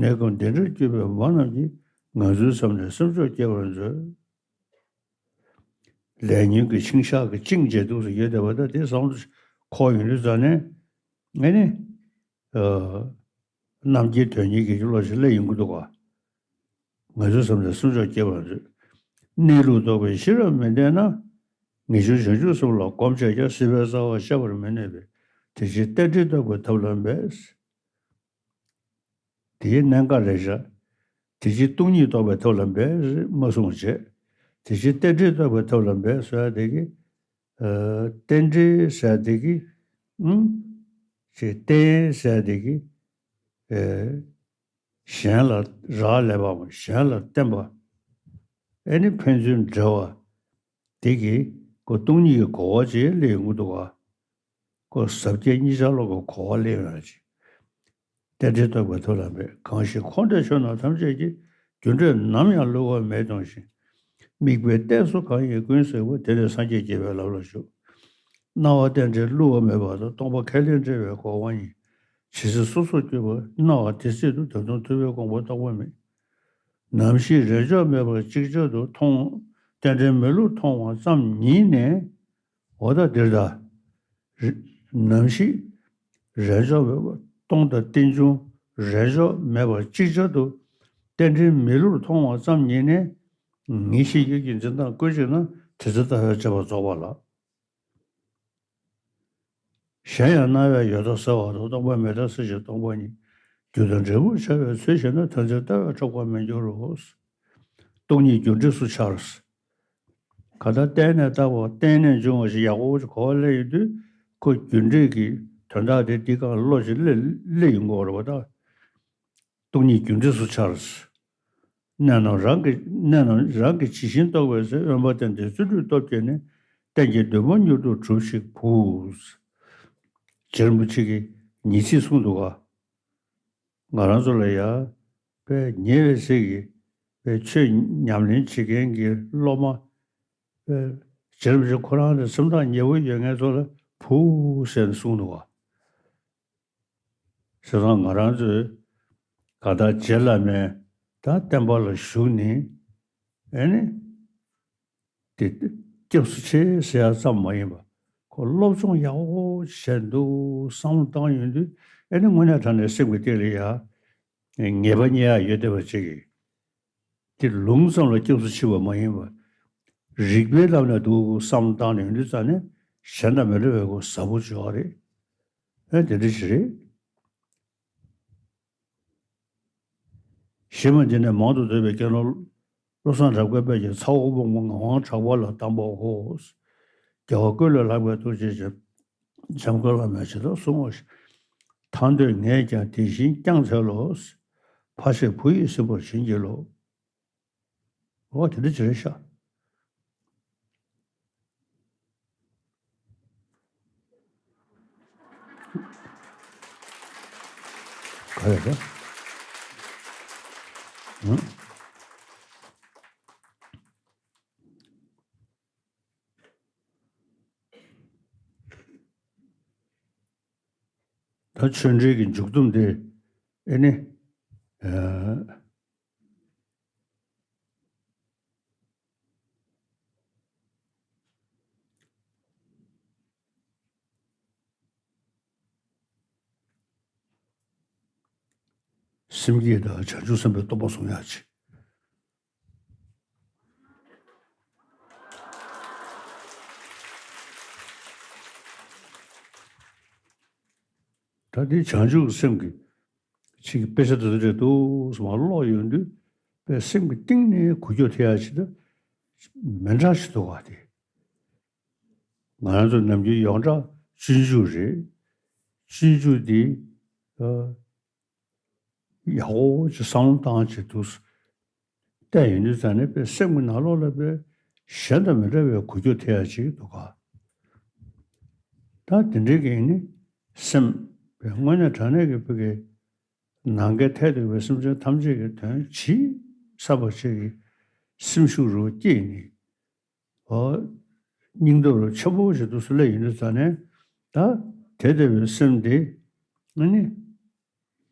གནས་སྐབས་འདི་འདྲར་གྱུར་པའི་མ་རྣམས་ཀྱིས། ང་ཚོའི་མཚམས་ནས་སེམས་མཆོག་སྐྱེ་བར་མཛོད། ལས་ཉོན་གྱི་འཆིང་ཞགས་ཀྱིས་བཅིངས་བྱས་འདུག་སེ་ཡོད་བསྡད་པ་ད་དེ་བསམ་བློ་འཁོར་ཡོང་དུས་ཙང་ནས། ཨེ་ནི། ཨ། རྣམ་མཁྱེན་དོན་གཉེར་གྱི་བློ་ཞིག་སླེབས་ཡོང་གི་འདུག་ག་ང་ཚོའི་མཚམས་ནས་སེམས་མཆོག་སྐྱེ་བར་མཛོད། གནས་ལུགས་རྟོགས་པའི་ཤེས་རབ་མི་ལྡན་ན། ངེས་འབྱུང་བྱང་ཆུབ་སེམས་ལ་གོམས་བྱས་ཀྱང་། སྲིད་པའི་རྩ་བ་གཤགས་པར་མི་ནུས་པས། དེ་ཕྱིར་རྟེན་འབྲེལ་རྟོགས་པའི་ཐབས་ལ་འབད། དེའི་གནད་འགག་རེད་བཞག་དེ་ཕྱིར་སྟོང་ཉིད་རྟོགས་པའི་ཐབས་ལ་འབད་མ་གསུངས་བྱས། དེ་ཕྱིར་རྟེན་འབྲེལ་རྟོགས་པའི་ཐབས་ལ་འབད་ཟེར་བ་དེ་གི་ཨ། རྟེན་འབྲེལ་ཟེར་དེ་གི་ཨུམ། ཅེས་རྟེན་ཟེར་དེ་གི་ཨ། གཞན་ལ་རག་ལས་པའམ་གཞན་ལ་བརྟེན་པ། ཨེ་ནི་ཕན་ཚུན་འབྲེལ་བ། དེ་གི་ཁོ་སྟོང་ཉིད་ཀྱི་གོ་བ་ཅིག་སླེབས་ཡོང་གི་འདུག་ག་ཁོ་ཟབ་རྒྱས་གཉིས་ཆར་ལོག་གི་གོ་བ་སླེབས་ཡོང་ཡ་ཅིག་རྟེན་འབྲེལ་རྟོགས་པའི་ཐབས་ལ་འབད། གང་ཞིག་འཁོར་འདས་ཆོས་རྣམས་ཐམས་ཅད་ཀྱི། རྒྱུ་འབྲས་ནམ་ཡང་བསླུ་བ་མེད་མཐོང་ཞིང་། དམིགས་པའི་གཏད་སོ་གང་ཡིན་ཀུན་ཟད་པ། དེ་ནི་སངས་རྒྱས་རྒྱས་པའི་ལམ་ལ་ཞུགས། སྣང་བ་རྟེན་འབྲེལ་བསླུ་བ་མེད་པ་དང་། སྟོང་པ་ཁས་ལེན་བྲལ་བའི་གོ་བ་ཉིད། ཇི་སྲིད་སོ་སོར་གྱུར་པ་སྣང་བ་དེ་སྲིད་དུ། ད་དུང་ཐུབ་པའི་དགོངས་པ་རྟོགས་པ་མེད། ནམ་ཞིག་རེས་འཇོག་མེད་པར་ཅིག་ཅར་དུ། མཐོང་རྟེན་འབྲེལ་མི་བསླུར་མཐོང་བ་ཙམ་ཉིད་ནས། འོ་ད་འདིར་ད། རེ- ནམ་ཞིག་རེས་འཇོག་མེད་པར། སྟོང་དང་རྟེན་འབྱུང་རེས་འཇོག་མེད་པར་ཅིག་ཅར་དུ། རྟེན་འབྲེལ་མི་བསླུར་མཐོང་བ་ཙམ་ཉིད་ནས། ངེས་ཤེས་ཡིད་ཀྱི་འཛིན་སྟངས་ཀུན་ཞིག་ན། དེ་ཚེ་ལྟ་བའི་དཔྱད་པ་རྫོགས་པ་ལགས། གཞན་ཡང་སྣང་བས་ཡོད་མཐའ་གསལ་བ་དང་། སྟོང་པ་མེད་མཐའ་གསལ་ཞིང་སྟོང་པ་ཉིད། རྒྱུ་དང་འབྲས་བུར་འཆར་བའི་ཚུལ་ཤེས་ན། དེ་ཚེ་ལྟ་བས་འཕྲོག་པར་མི་འགྱུར་རོ། སྟོང་ཉིད་རྒྱུ་འབྲས་སུ་འཆར། གང་ལྟར་བརྟེན་ནས་བཏགས་པ་བརྟེན་ནས་འབྱུང་བ་ཞིག་ཡག་པོ་ཞིག་གོ་བ་ལེན་ཡོང་དུས། ཁོ་རྒྱུ་འབྲས་ཀྱི་དོན་དག་དེ་འདི་གང་བློ་ཞིག་སླེབས་སླེབས་ཡོང་གི་ཡོད་རེད་པ་ད། སྟོང་ཉིད་རྒྱུ་འབྲས་སུ་འཆར། གནད་རྣམས་རང་གི་གནད་རྣམས་རང་གིས་ཇི་བཞིན་རྟོགས་པའི་ཚེ། དབེན་པ་བསྟེན་ཏེ་བརྩོན་འགྲུས་སྟོབས་བསྐྱེད་ནས། གཏན་གྱི་འདུན་པ་མྱུར་དུ་གྲུབ་ཤིག་བུ། རྗེ་རིན་པོ་ཆེ་གིས་ཉི་ཚེ་གསུངས་འདུག་ག་ང་རང་ཚོ་ལ་ཡ། དཔེ་ཉེ་བའི་ཚེ་གི་དཔེ་ཆོས་ཉམས་ལེན་བྱེད་མཁན་གྱི་སློབ་མ། དཔེ་རྗེ་རིན་པོ་ཆེ་ཁོ་རང་དང་སེམས་ཐག་ཉེ་པོ་ཡོད་མཁན་ཚོ་ལ་བུ་ཟེར་ནས་གསུངས་འདུག་ག་བྱས་ཙང་ང་རང་ཚོས་གང་ལྟར་རྗེ་བླ་མའི་ད་བསྟན་པ་ལ་ཞུགས་ནས། ཨེ་ནི། དེ་སྐྱབས་སུ་མཆི་ཟེར་ཡ་ཙམ་མ་ཡིན་པ། ཁོ་སློབ་སྦྱོང་ཡག་པོ་བྱས་འདུག་བསམ་བློ་བཏང་ཡོང་དུས། ཨེ་ནི་དངོས་གནས་དྲང་གནས་སེམས་ཀྱི་གཏིང་ལ་ཡ། ངེས་པ་རྙེད་ཡ་ཡོད་བསྡད་པ་ཅིག་གིས། དེ་ལུང་ཙམ་ལ་སྐྱབས་སུ་མཆི་བ་མ་ཡིན་པ། རིགས་པའི་ལམ་ནས་འདུག་བསམ་བློ་བཏང་ནས་ཡོང་དུས་ཙང་ནས། གཞན་དང་མི་འདྲ་བའི་ཁོ་ཟབ་པོ་ཅིག་ཡོད་རེད། ཨེ་དེ་འདྲ་ཞིག་རེད། གཞི་མ་འདི་ནས་མང་དུ་བསྡུས་པའི་དགེ་སློང་བློ་བཟང་གྲགས་པའི་དཔལ་གྱིས། ཚ་བོ་དཔོན་པོ་ངག་དབང་གྲགས་པ་ལ་གདམས་པའོ། རྒྱལ་བ་ཀུན་ལས་ལྷག་པའི་ཐུགས་རྗེ་ཅན། འཇམ་མགོན་བླ་མས་ཇི་ལྟར་གསུངས་པ་བཞིན། ཐར་འདོད་ངས་ཀྱང་དེ་བཞིན་བསྐྱངས་འཚལ་ལོ། ཕ་ཤེས་བུ་ཡིས་ཟིན་པར་བྱིན་གྱིས་རློབས། འོ་དེ་འདྲ་ཅིག་རེད་ཤག་ག་རེ་རེད། ཨང་། ད་ཆོས་འབྲེལ་གྱི་མཇུག་སྡོམ་དེ། ཨེ་ནི། ཨ། སེམས་བསྐྱེད་དང་བྱང་ཆུབ་སེམས་དཔའི་སྟོབས་པ་གསུང་ཡག་ཅིག་ད་འདི་བྱང་ཆུབ་ཀྱི་སེམས་ཀྱི་ཅིག་དཔེ་ཆ་དེ་ཚོ་རེད་འདུག་སེ་མར་ཀློག་ཡོང་དུས། དཔེ་སེམས་ཀྱི་གཏིང་ནས་འགུལ་སྐྱོད་ཐེབས་ཡག་ཅིག་ད་མི་འདྲ་ཞིག་འདུག་བ་དེ། ང་རང་ཚོ་ནམ་རྒྱུན་ཡོངས་གྲགས་སྤྱོད་འཇུག་རེད། སྤྱོད་འཇུག་འདི། ཨ། ཡག་པོ་ཅིག་བསམ་བློ་བཏང་བྱས་འདུག་སེ་བལྟས་ཡོང་དུས་ཙང་ནས། དཔེ་སེམས་ཀྱི་ནང་ལོགས་ལ་དཔེ་གཞན་དང་མི་འདྲ་བའི་འགུལ་སྐྱོད་ཐེབས་ཡག་ཅིག་འདུག་ག་ད་དེ་འདྲའི་གི་ནི་སེམས་དཔེ་དངོས་གནས་དྲང་གནས་ཀྱི་བོད་ཀྱི་ནམ་མཁའི་མཐས་གཏུགས་པའི་སེམས་ཅན་ཐམས་ཅད་ཀྱི་དོན་ཇི་བསམ་པ་བྱེད་ཀྱི་སེམས་ཤུགས་རུ་སྐྱེས་ནས། འོ། སྙིང་སྟོབས་རུ་ཆེན་པོ་ཞིག་འདུག་སེ་སླེབས་ཡོང་དུས་ཙང་ནས། ད་དེ་ལྟ་བུའི་སེམས་དེ་ཨ་ནི།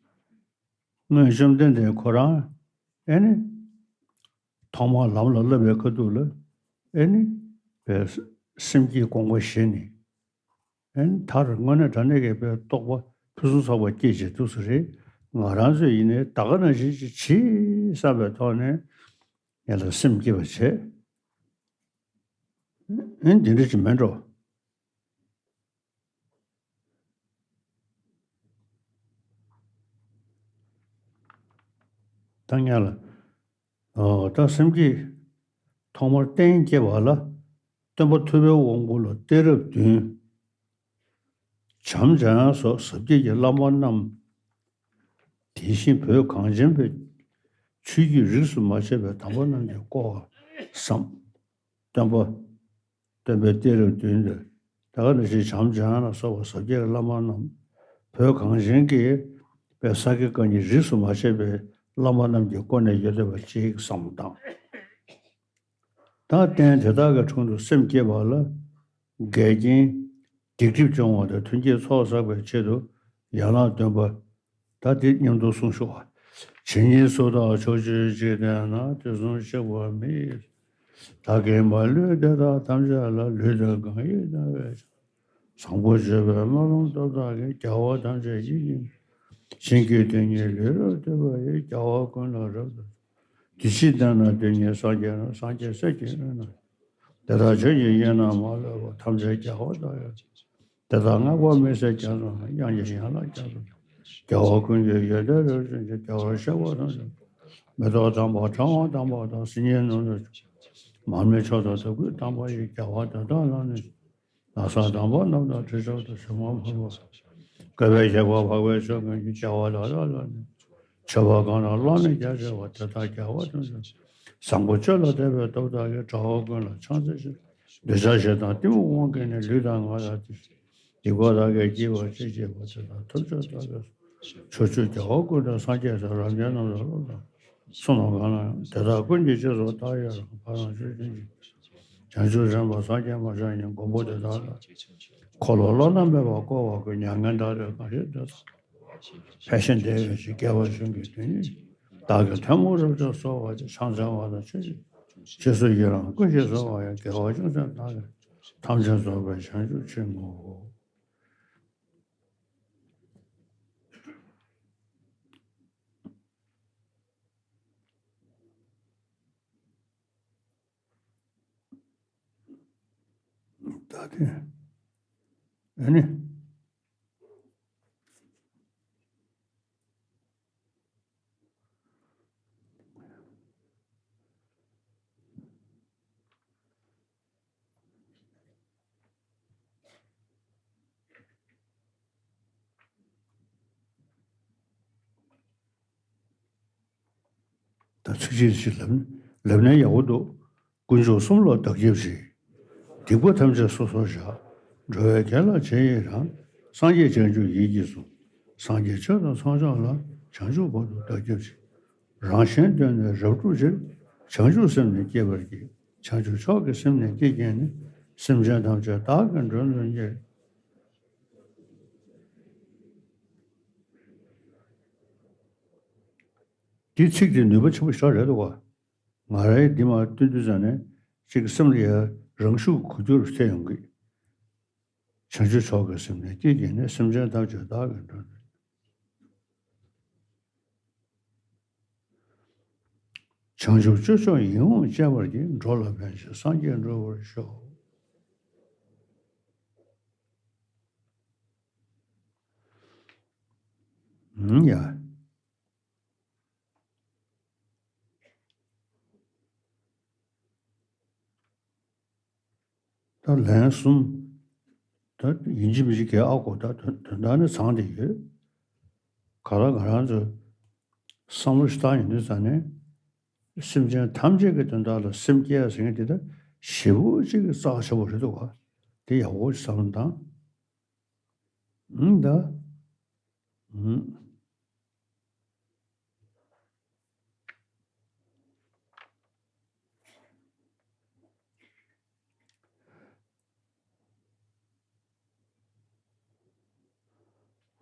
སྔོན་བཅོམ་ལྡན་འདས་ཁོ་རང་ཨེ་ནི། ཐོག་མར་ལམ་ལ་བསླབ་པའི་ཁ་ཐུག་ལ་ཨེ་ནི། པའི་སེམས་བསྐྱེད་དགོངས་པ་བཞེས་ནས། ཨེ་ནི་མཐར་དངོས་གནས་དྲང་གནས་ཀྱི་དཔེ་རྟོགས་པ་ཕུན་སུམ་ཚོགས་པ་སྐྱེས་བྱས་འདུག་སེ་རེད། ང་རང་ཚོས་ཡིན་ནའི་ད་ག་ནང་བཞིན་ཅིག་བྱེད་བསམ་པའི་ཐོག་ནས་ངེད་ལ་སེམས་བསྐྱེད་པ་བྱེད། ཨེ་འདི་འདྲ་ཅིག་མེད་འགྲོ། ད་ངས་ལ། ཨོ། ད་སེམས་བསྐྱེད་ཐོག་མར་གཏན་བསྐྱེད་པ་ལ། སྟོན་པ་ཐུབ་པའི་དབང་པོ་ལ་གཏད་རབས་བདུན། བྱམས་སྦྱང་སོགས་ཟབ་རྒྱས་ཀྱི་བླ་མ་རྣམས། དེ་བཞིན་བོད་གངས་ཅན་པའི་ཆོས་བརྒྱུད་རིས་སུ་མ་ཆད་པའི་དམ་པ་རྣམས་ཀྱིས་བསྐོར་བར་བསམ། སྟོན་པ། སྟོན་པའི་གཏད་རབས་བདུན་ཏེ། ད་ག་ནང་བཞིན་བྱམས་སྦྱང་ལ་སོགས་པ་ཟབ་རྒྱས་བླ་མ་རྣམས། བོད་གངས་ཅན་གྱི་པའི་ས་དགེ་བཀའ་རྙིང་རིས་སུ་མ་ཆད་པའི་བླ་མ་རྣམས་ཀྱིས་བསྐོར་ནས་ཡོད་བསྡད་པ་ཅིག་བསམ་དང་། ད་རྟེན་དེ་དག་གི་དྲུང་དུ་སེམས་བསྐྱེད་པ་ལ། འགལ་རྐྱེན་སྡིག་སྒྲིབ་སྦྱོང་བ་དང་མཐུན་རྐྱེན་ཚོགས་བསགས་པའི་ཆེད་དུ་ཡན་ལག་བདུན་པ། ད་དེ་མཉམ་དུ་གསུངས་ཤོག་ཇི་སྙེད་སུ་དག་ཕྱོགས་བཅུའི་འཇིག་རྟེན་ན། དུས་གསུམ་གཤེགས་པ་མི་ཡི། བདག་གིས་མ་ལུས་དེ་དག་ཐམས་ཅད་ལ། ལུས་དང་གང་ཡིན་གནས་པའི་བྱང་། བཟང་པོ་སྤྱོད་པའི་སྨོན་ལམ་སྟོབས་དག་གིས། རྒྱལ་བ་ཐམས་ཅད་ཡིད་ཀྱིས་བཞིན་གྱི་དོན་གཉིས་ལུས་རབ་བཏུད་པ་ཡི། རྒྱལ་བ་ཀུན་ལ་རབ་ཏུ། དེ་ཕྱིར་བསྟན་ན་དོན་གཉིས་སངས་རྒྱས་ན། སངས་རྒྱས་སྲས་ཀྱི་དབུས་ན། དེ་དག་ཆོས་ཀྱི་དབྱིངས་རྣམས་མ་ལུས་པ། ཐམས་ཅད་རྒྱལ་བ་དག་ཡང་། དེ་དག་བསྔགས་པ་མི་ཟད་རྒྱ་མཚོ་ན། དབྱངས་ཀྱི་ཡན་ལག་རྒྱ་མཚོ་ཆེ། རྒྱལ་བ་ཀུན་གྱི་ཡོན་ཏན་རབ་བརྗོད་ཅིང་། རྒྱལ་བར་གཤེགས་པ་ཐམས་ཅད། མེ་ཏོག་དམ་པ་ཕྲེང་བ་དམ་པ་དང་། སིལ་སྙན་ནོར་བུ་མར་མེ་མཆོག་དང་། དུས་ཀུན་དམ་པ་ཡི། རྒྱལ་བ་དོན་དམ་ལ་ནི། ནགས་ཚལ་དམ་པ་རྣམས་དང་དྲི་མཆོག་ཏུ། ཞིང་ཁམས་འཕགས་པ་བཀོད་པའི་གཤེགས་པ་འཕགས་པའི་མཆོག་ཀུན་གྱི། རྒྱལ་བ་ལ་ལ་ལ་ནི། མཆོད་པ་གང་རུང་བླ་མེད་རྒྱ་ཆེ་བ། དེ་དག་རྒྱལ་བ་དོན་དུ། བཟང་པོ་སྤྱོད་ལ་དད་པའི་སྟོབས་དག་གིས། དགྲ་བོ་ཀུན་ལ་ཕྱག་འཚལ་ཕྱིར། འདོད་ཆགས་ཞེ་སྡང་གཏི་མུག་དབང་གིས་ནི། ལུས་དང་ངག་དང་ལྟས་སྡིག་པ་དག་གིས་བགྱིས་པ་ཅི་བགྱིས་པ། དེ་དག་ཐམས་ཅད་དག་གི་ཕྱོགས་བཅུའི་རྒྱལ་བ་ཀུན་དང་སངས་རྒྱས་སོགས། རབ་འབྱམས་རྣམས་ལ་སློབ་དང་བསམ་ལ་གང་ལ་ཡང་། དེ་དག་ཀུན་གྱི་རྗེས་སུ་བདག་ཡི་རང་། ཕ་རོལ་ཕྱིན་ཅི་བྱང་ཆུབ་སེམས་དཔའ་སངས་རྒྱས་མ་ཆགས་ཉིད། མགོན་པོ་དེ་དག་ལ་འཁོར་ལོ་བླ་ན་མེད་པ་བསྐོར་བ་ཀུན། མྱ་ངན་འདའ་སྟོན་གང་བཞེད་དེ་དག་ལ། ཕལ་ཆེར་འདས་པའི་ཕྱིར་རྒྱལ་བ་གཞུང་གི་དོན་གཉེར། བདག་གི་ཐལ་མོ་རབ་ཏུ་གསོལ་བ་ཅིག །ཕྱག་འཚལ་བ་དང་མཆོད་ཅིང་། རྗེས་སུ་ཡི་རང་ཀུན་ཞིག་གསོལ་བ་ཡང་། དགེ་བ་ཅུང་ཟད་བདག་གིས་ཐམས་ཅད་རྫོགས་པའི་བྱང་ཆུབ་ཕྱིར་བསྔོའོ། ད་དེ་ཨ་ནི། ད་ཚིགས་བཅད་ཅིག་ལབ་ན་ལབ་ན་ཡག་པོ་འདུག །དཀོན་མཆོག་གསུམ་ལ་བདག་སྐྱབས་མཆི། སྡིག་པ་ཐམས་ཅད་སོ་སོར་བཤགས། འགྲོ་བའི་དོན་ལ་ཆེས་ཡི་རང་། སངས་རྒྱས་བྱང་ཆུབ་ཡིད་ཀྱིས་བཟུང་། སངས་རྒྱས་ཆོས་དང་ཚོགས་མཆོག་ལ། བྱང་ཆུབ་བར་དུ་བདག་སྐྱབས་མཆི། རང་གཞན་དོན་ནི་རབ་བསྒྲུབ་ཕྱིར། བྱང་ཆུབ་སེམས་ནི་བསྐྱེད་པར་བགྱི། བྱང་ཆུབ་མཆོག་གི་སེམས་ནི་བསྐྱེད་བགྱིས་ནས། སེམས་ཅན་ཐམས་ཅད་བདག་གིས་མགྲོན་དུ་གཉེར། འདི་ཚིག་འདི་ནུས་པ་ཆེན་པོ་ཞེ་དྲག་རེད་འདུག་ག །ང་རའི་འདི་མར་བཏོན་དུས་ཙམ་ནས་ཅིག་སེམས་ལ་ཡ་རང་ཤུགས་གུ་གྱུར་ཐེབས་ཡོང་གི །བྱང་ཆུབ་མཆོག་གི་སེམས་ནི་བསྐྱེད་བགྱིས་ནས། སེམས་ཅན་ཐམས་ཅད་བདག་གིས་མགྲོན་དུ། བྱང་ཆུབ་སྤྱོད་མཆོག་ཡིད་འོང་སྤྱད་པར་བགྱི། འགྲོ་ལ་ཕན་ཕྱིར་སངས་རྒྱས་འགྲུབ་པར་ཤོག །ཨུམ་ཡ། ད་ལན་གསུམ། ད་ཡིན་གཅིག་མིན་གཅིག་གས་ཨ་གོ །ད་དོན་དོན་དག་ནི་ཚང་བསྡད་ཡོད། ག་ལ་ང་རང་ཚོ་བསམ་བློ་ཞིག་བཏང་ཡོང་དུས་ཙང་ནས། སེམས་ཅན་ཐམས་ཅད་ཀྱི་དོན་དག་ལ་སེམས་བསྐྱེད་ཟེར་མཁན་དེ་ད་ཞེ་པོ་ཅིག་གི་རྩ་ཆེན་པོ་རེད་འདུག་ག །དེ་ཡག་པོ་ཞིག་བསམ་བློ་བཏང་། ཨང་ད། ཨང་།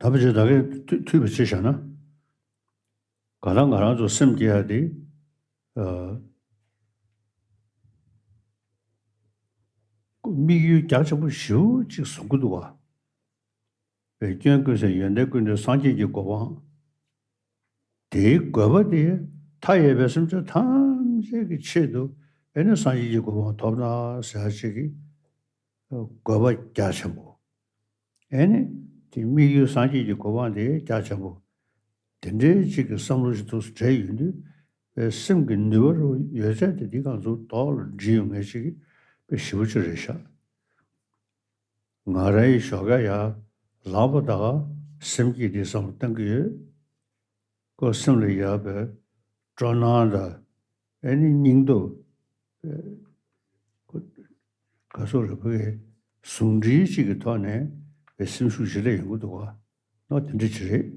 ད་ཕལ་ཆེར་ད་གིན་ཐུ་ཐུག་པའི་ཕྱིར་བཞག་ན། གང་ལྟར་ང་རང་ཚོ་སེམས་བསྐྱེད་ཡ་དེ། ཨ། དམིགས་ཡུལ་རྒྱ་ཆེན་པོ་ཞེ་པོ་ཅིག་བཟུང་གི་འདུག་ག །བའི་སྐྱོན་ཀུན་ཟད་ཡོན་ཏན་ཀུན་ལྡན་སངས་རྒྱས་ཀྱི་གོ་འཕང་། དེའི་དགོས་པ་དེ་མཐའ་ཡས་པའི་སེམས་ཅན་ཐམས་ཅད་ཀྱི་ཆེད་དུ་ཨེ་ནི་སངས་རྒྱས་ཀྱི་གོ་འཕང་ཐོབ་ན་ཟེར་ཡ་ཅིག་གི་དགོས་པ་རྒྱ་ཆེན་པོ། ཨེ་ནི་དེ་དམིགས་ཡུལ་སངས་རྒྱས་ཀྱི་གོ་འཕང་དེ་རྒྱ་ཆེན་པོ། དེ་འདྲའི་ཅིག་གི་བསམ་བློ་ཞིག་ཏུ་འདྲེས་ཡོང་དུས། པའི་སེམས་ཀྱི་ནུས་པ་རུ་ཡོད་ཚད་དེ་འདི་གང་ཚོ་ཏོག་ལ་འདྲིས་ཡོང་མཁན་ཞིག་པའི་ཞེ་པོ་ཅིག་རེད་ཤག་ང་རའི་ཞོགས་ཀ་ཡར་ལངས་པ་དང་སེམས་བསྐྱེད་འདི་བསམ་བློ་བཏང་གི་ཡོད། ཁོ་སེམས་ལ་ཡོད་པའི་སྤྲོ་སྣང་དང་ཨེ་ནི་སྙིང་སྟོབས། ཨེ་ཁོ་ག་སོགས་རེ་བ་གི་ཟུང་འབྲེལ་གཅིག་གི་ཐོག་ནས་པའི་སེམས་ཤུགས་ཇེ་ལེགས་ཡོང་གི་འདུག་ག་ནོ་དེ་འདྲ་ཅིག་རེད།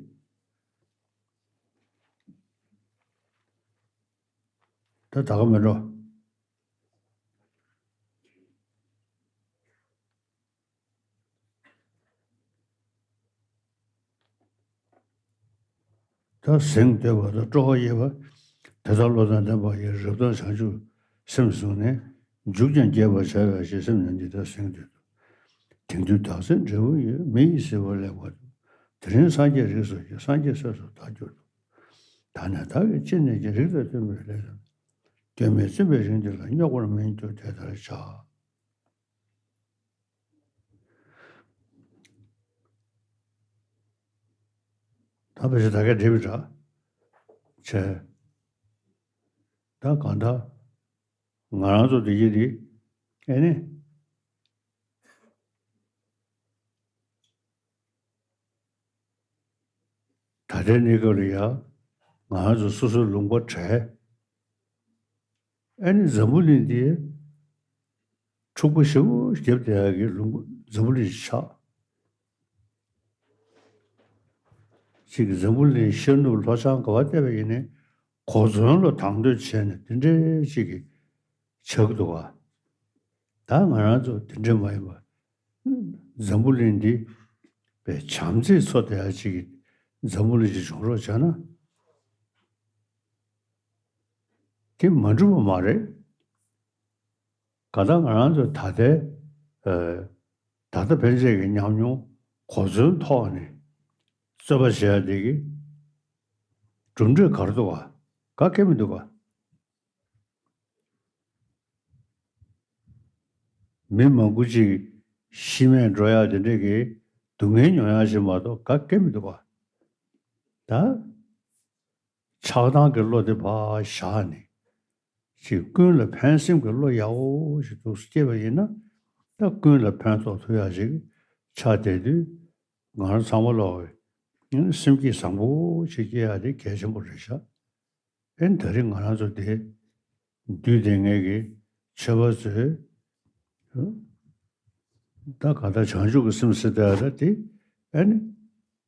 ད་ད་ག་མེད་འགྲོ། ད་གཟེངས་བསྟོད་པ་དང་སྤྲོ་བ་བསྐྱེད་པ། དེ་ལྟར་བློ་དང་ལྡན་པ་ཡིས། རབ་དང་བྱང་ཆུབ་སེམས་བཟུང་ནས། མཇུག་ཀྱང་རྒྱས་པར་བྱ་བའི་ཕྱིར། སེམས་ནི་འདི་ལྟར་གཟེངས་བསྟོད་དོ། དེང་དུས་བདག་འཛིན་འབྲས་བུ་ཡོད། མི་ཡི་སྲིད་པ་ལེགས་པར་སྒྲུབ། དེ་རིང་སངས་རྒྱས་རིགས་སུ་སྐྱེས། སངས་རྒྱས་སྲས་སུ་བདག་འགྱུར་ཏོ། ད་ནི་བདག་གིས་ཅི་ནས་ཀྱང་། རིགས་དང་མཐུན་པའི་ལས་དང་། སྐྱོན་མེད་བཙུན་པའི་རིགས་འདི་ལ། རྙོག་པར་མི་འགྱུར་དེ་ལྟར་བྱ། ད་བེད་སྤྱོད་ད་གས་འགྲིག་པའི་འདྲ། བྱས། ད་གང་ལྟར་ང་རང་ཚོ་འདི་ཡིན་འདི་ཨེ་ནི། ད་ལྟའི་གནས་སྐབས་ལ་ཡང་ང་རང་ཚོ་སོ་སོའི་ལུང་པ་བྲལ། ཨ་ནི་འཛམ་བུ་གླིང་འདི་འཁྲུག་པ་ཞེ་པོ་བརྒྱབ་བསྡད་ཡག་གི་ལུང་པ་འཛམ་བུ་གླིང་ཆགས། ཅིག་འཛམ་བུ་གླིང་ཤར་ནུབ་ལྷོ་བྱང་ག་བ་བལྟས་པ་ཡིན་ནའི་གོ་མཚོན་ལ་དང་དོད་བྱས་ནས་དེ་འདྲའི་ཅིག་གི་ཆགས་ཀྱི་འདུག་ག་ད་ང་རང་ཚོ་དེ་འདྲ་མ་ཡིན་པ། འཛམ་བུ་གླིང་འདི་པའི་བྱམས་བརྩེས་འཚོ་བསྡད་ཡག་ཅིག་གི་འཛམ་བུ་གླིང་ཅིག་བྱུང་རོགས་བྱས་ན། དེ་མ་འགྲུབ་པ་མ་རེད། གང་ལྟར་ང་རང་ཚོས་ད་ལྟའི་ཨ་ད་ལྟ་ཕན་ཆད་ཀྱི་ཉམས་མྱོང་གོ་མཚོན་ཐོག་ནས་རྩོད་པ་བྱེད་ཡ་དེ་གི་གྲུབ་འབྲས་ག་རེ་འདུག་ག་ག་གེ་མི་འདུག་ག་མི་མང་པོ་ཅིག་ཤི་རྨས་འགྲོ་ཡ་དེ་འདྲས་ཀྱི་སྡུག་བསྔལ་མྱོང་ཡ་ཞིག་མ་གཏོགས་ག་གེ་མི་འདུག་ག་ད་ཆགས་སྡང་གི་བློ་དེ་ཕར་བཞག་ནས། ཅིག་ཀུན་ལ་ཕན་སེམས་ཀྱི་བློ་ཡག་པོ་ཞིག་འདུག་སེ་སྐྱེས་པ་ཡིན་ན། ད་ཀུན་ལ་ཕན་ཐོགས་ཐུབ་ཡག་ཞིག་ཆགས་བསྡད་དུས། ང་རང་ཚང་མ་ལོག་སེམས་བསྐྱེད་བཟང་པོ་ཞིག་སྐྱེ་ཡག་དེ་གལ་ཆེན་པོ་རེད་ཤག་ཨེ་ད་རེས་ང་རང་ཚོ་དེ་འདུས་སྡོད་མཁན་གྱི་ཆོས་པ་ཚོས། ད་ག་ད་བྱང་ཆུབ་ཀྱི་སེམས་ཟེར་ད་ད་དེ་ཨེ་ནི་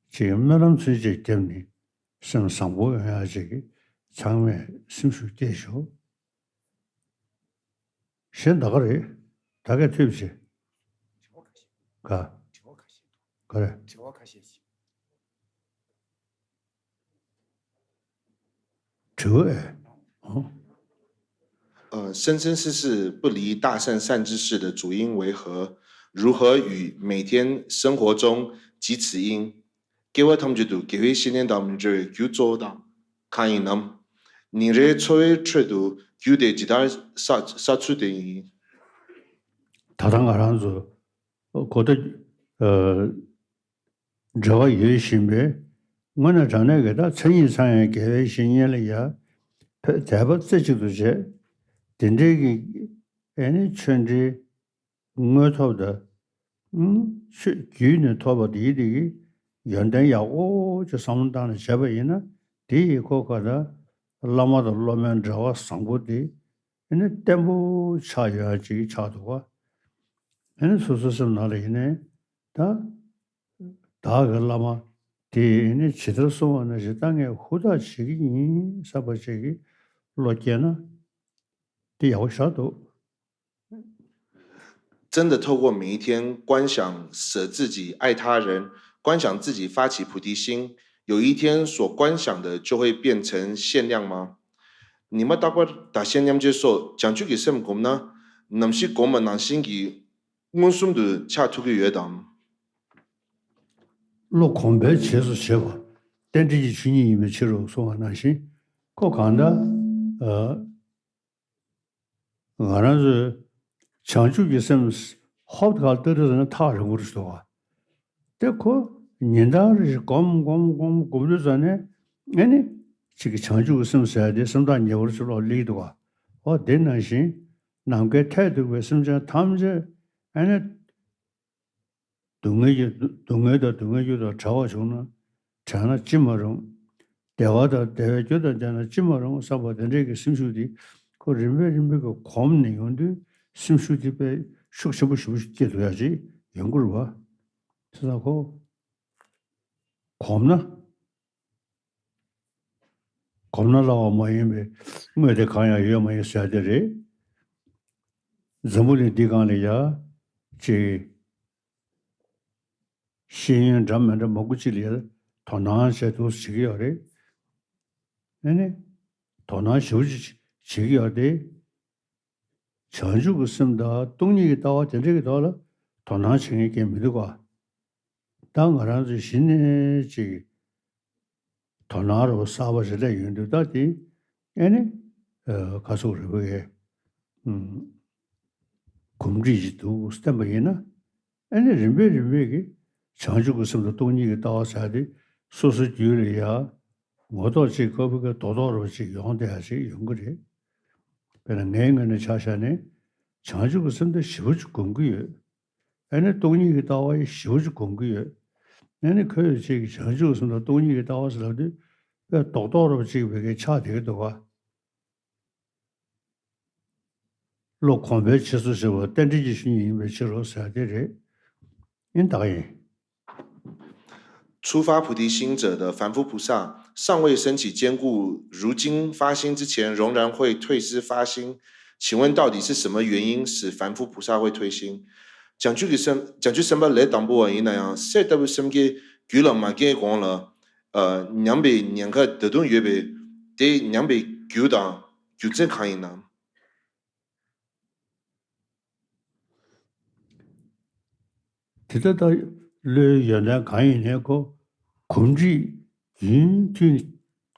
ཅིག་སྨོན་ལམ་ཚུན་ཆད་བརྒྱབ་ནས། སེམས་བཟང་པོ་ཡོང་ཡག་ཅིག་གི་ཚང་མས་སེམས་ཤུགས་བསྐྱེད་ཤོག་གཞན་ད་ག་རེད། ད་གས་ཐུབ་ཆེ། ག་ག་རེ། དྲི་བ་ཨེ། ཨོ། 呃，生生世世不离大善善知识的主因为何？如何与每天生活中积此因？ སྐྱེ་བ་ཐམས་ཅད་དུ་དགེ་བའི་བཤེས་གཉེན་དང་མི་འབྲལ་བའི་རྒྱུ་གཙོ་བོ་དང་གང་ཡིན་ནམ། ཉིན་རེའི་འཚོ་བའི་ཁྲོད་དུ་རྒྱུ་དེ་ཇི་ལྟར་བསགས་བསགས་ཚུལ་དེ་ཡིན། ད་ལྟ་ང་རང་ཚོ་གོ་བརྡ་འབྲེལ་བ་ཡོད་བཞིན་པས། དངོས་གནས་དྲང་གནས་ཀྱི་ད་མཚན་ཉིད་ཚང་ཡང་དགེ་བའི་བཤེས་གཉེན་ལ་ཡ་ཕེབས་དད་པ་རྩེ་གཅིག་ཏུ་བྱས། དེ་འདྲའི་གི་ཨེ་ནི་ཆོས་འབྲེལ་དངོས་ཐོབ་དང་། ཨུམ། ཆོས་བརྒྱུད་ནས་ཐོབ་པ་དེའི་དེ་གི་ཡོན་ཏན་ཡག་པོ་ཅིག་བསམ་བློ་བཏང་ནས་བྱས་པ་ཡིན་ན། དེ་ཡི་ཁོ་ག་ད་བླ་མ་དང་སློབ་མའི་འབྲེལ་བ་བཟང་པོ་དེ་ཨེ་ནི་བརྟན་པོ་ཆགས་ཡོད་ཡ་ཅིག་ཆགས་འདུག་ག་ཨེ་ནི་སོ་སོའི་སེམས་ནང་ལ་ཡིན་ནའི་ད་བདག་གི་བླ་མ་དེ་ཨེ་ནི་ཇི་ལྟར་གསུངས་པ་ནང་བཞིན་ད་ངས་ཧུར་ཐག་བྱེད་ཀྱི་ཡིན་བསམ་པ་ཅིག་གི་བློ་སྐྱེས་ན་དེ་ཡག་པོ་ཞེ་དྲག་འདུག真的透过每一天观想舍自己、爱他人，观想自己发起菩提心，有一天所观想的就会变成限量吗？ཉི་མ་རྟག་པར་བདག་གཞན་མཉམ་བརྗེ་སོགས་བྱང་ཆུབ་ཀྱི་སེམས་བསྒོམས་ན། ནམ་ཞིག་བསྒོམས་པ་ནང་བཞིན་གྱི་མངོན་སུམ་དུ་ཆགས་ཐུབ་ཀྱི་ཡོད་དམ། བློ་གོམས་པའི་རྗེས་སུ་བྱེད་པ་རྟེན་འབྲེལ་གྱི་ཆོས་ཉིད་ཡིན་པའི་ཕྱིར་རོ་གསུངས་པ་ནང་བཞིན། ཁོ་གང་ལྟར་ཨ། ང་རང་ཚོས་བྱང་ཆུབ་ཀྱི་སེམས་ཧོབ་ཏེ་ག་ལ་ལྟ་དུས་ཙམ་ནས་ཐག་རིང་པོ་རེད་འདུག་ག་དེ་ཁོ་ཉིན་ལྟར་རེ་བཞིན་སྒོམ་སྒོམ་སྒོམ་སྒོམ་དུས་ཙམ་ནས་ཨེ་ནི་ ཅིག་གི་བྱང་ཆུབ་ཀྱི་སེམས་ཟེར་ཡ་དེ་སེམས་ཐག་ཉེ་བོར་ཅིག་ལོག་སླེབས་འདུག་ག། འོ་དེ་ནང་བཞིན་ནམ་མཁའི་མཐས་གཏུགས་པའི་སེམས་ཅན་ཐམས་ཅད་ཨ་ནི། སྡུག་བསྔལ་གྱི་སྡུག་བསྔལ་དང་སྡུག་བསྔལ་རྒྱུ་དང་བྲལ་བ་བྱུང་ན་བྲལ་ན་ཅི་མ་རུང་། བདེ་བ་དང་བདེ་བའི་རྒྱུ་དང་ལྡན་ན་ཅི་མ་རུང་བསམ་པ་དེ་འདྲའི་གི་སེམས་ཤུགས་དེ་ཁོ་རིམ་པས་རིམ་པས་ཀྱི་གོམས་ནས་ཡོང་དུས་སེམས་ཤུགས་དེ་དཔེ་ཤུགས་ཆེན་པོ་ཞེ་པོ་ཅིག་སྐྱེ་ཐུབ་ཡ་ཅིག་ཡོང་གི་རེད་བ། དེ་ཙང་ཁོ་གོམས་ན། གོམས་ན་སླ་བ་མ་ཡིན་པའི་དངོས་དེ་གང་ཡང་ཡོད་མ་ཡིན་ཟེར་དེ་རེད། འཛམ་བུ་གླིང་འདི་སྒང་ལ་ཡ་ཅིག་ཤེས་ཡོན་འདྲ་མི་འདྲ་མང་པོ་ཅིག་ལ་ཡ་དོ་སྣང་བྱས་འདུག་བྱེད་ཀྱི་ཡོད་རེད། ཨ་ནི་དོ་སྣང་ཞེ་པོ་ཅིག་བྱེད་ཀྱི་ཡོད་དེ། བྱང་ཆུབ་ཀྱི་སེམས་དང་སྟོང་ཉིད་ཀྱི་ལྟ་བ་དེ་འདྲ་གི་ཐོག་ལ་དོ་སྣང་བྱེད་མཁན་གང་མི་འདུག་ག། ད་ང་རང་ཚོས་གཞི་ནས་ཅིག་དོ་སྣང་རོ་གསར་པ་ཞིག་སླེབས་ཡོང་དུས་ད་དེ་ཨེ་ནི་ཁ་སོག་རེ་བའི་གོམས་འདྲིས་ཅིག་འདུག་བསྟན་པ་ཡིན་ན། ཨེ་ནི་རིམ་པས་རིམ་པས་ཀྱི་བྱང་ཆུབ་ཀྱི་སེམས་དང་སྟོང་ཉིད་ཀྱི་ལྟ་བ་ཟེར་ཏེ་སོ་སོའི་རྒྱུད་ལ་ཡ་ངོ་ཐོག་ཅིག་ཁོ་བོའི་གི་རྡོག་རྡོག་རོ་ཅིག་ཡོང་བསྡད་ཡ་ཅིག་ཡོང་གི་རེད། དཔེར་ན་ངའི་ངོས་ནས་ཆ་བཞག་ནས་བྱང་ཆུབ་ཀྱི་སེམས་དེ་ཞེ་པོ་ཅིག་སྒོམ་གྱི་ཡོད། ཨེ་ནི་སྟོང་ཉིད་ཀྱི་ལྟ་བ་ཡི་ཞེ་པོ་ཅིག་སྒོམ་གྱི་ཡོད། ཨེ་ནི་ཁོས་ཅིག་བྱང་ཆུབ་ཀྱི་སེམས་དང་སྟོང་ཉིད་ཀྱི་ལྟ་བ་ཟེར་ལབ་དུས་དཔེ་རྡོག་རྡོག་རོ་ཅིག་བའི་གི་ཆགས་བསྡད་ཀྱི་འདུག་ག། བློ་གོམས་པའི་ཕྱིར་སོ་ཞེས་པ་རྟེན་འབྲེལ་གྱི་ཆོས་ཉིད་ཡིན་པའི་ཕྱིར་རོ་ཟེར་དེ་རེད། ཡིན་ད་ག་ཡིན། 出发菩提心者的凡夫菩萨，尚未升起坚固，如今发心之前，仍然会退失发心。请问到底是什么原因使凡夫菩萨会退心？讲句个生，讲句生白来当不完，因那样，谁都不生给，举了嘛给讲了， ཉམས་པའི་ཉེན་ཁ་ད་དུང་ཡོད་པས། དེ་ཉམས་པའི་རྒྱུ་དང་རྒྱུ་མཚན་གང་ཡིན་ནམ། དེ་ལྟ་ལྟ་བློའི་ཡོན་ཏན་གང་ཡིན་ནའི་ཁོ་གོམས་འདྲིས་རྒྱུན་མཐུད་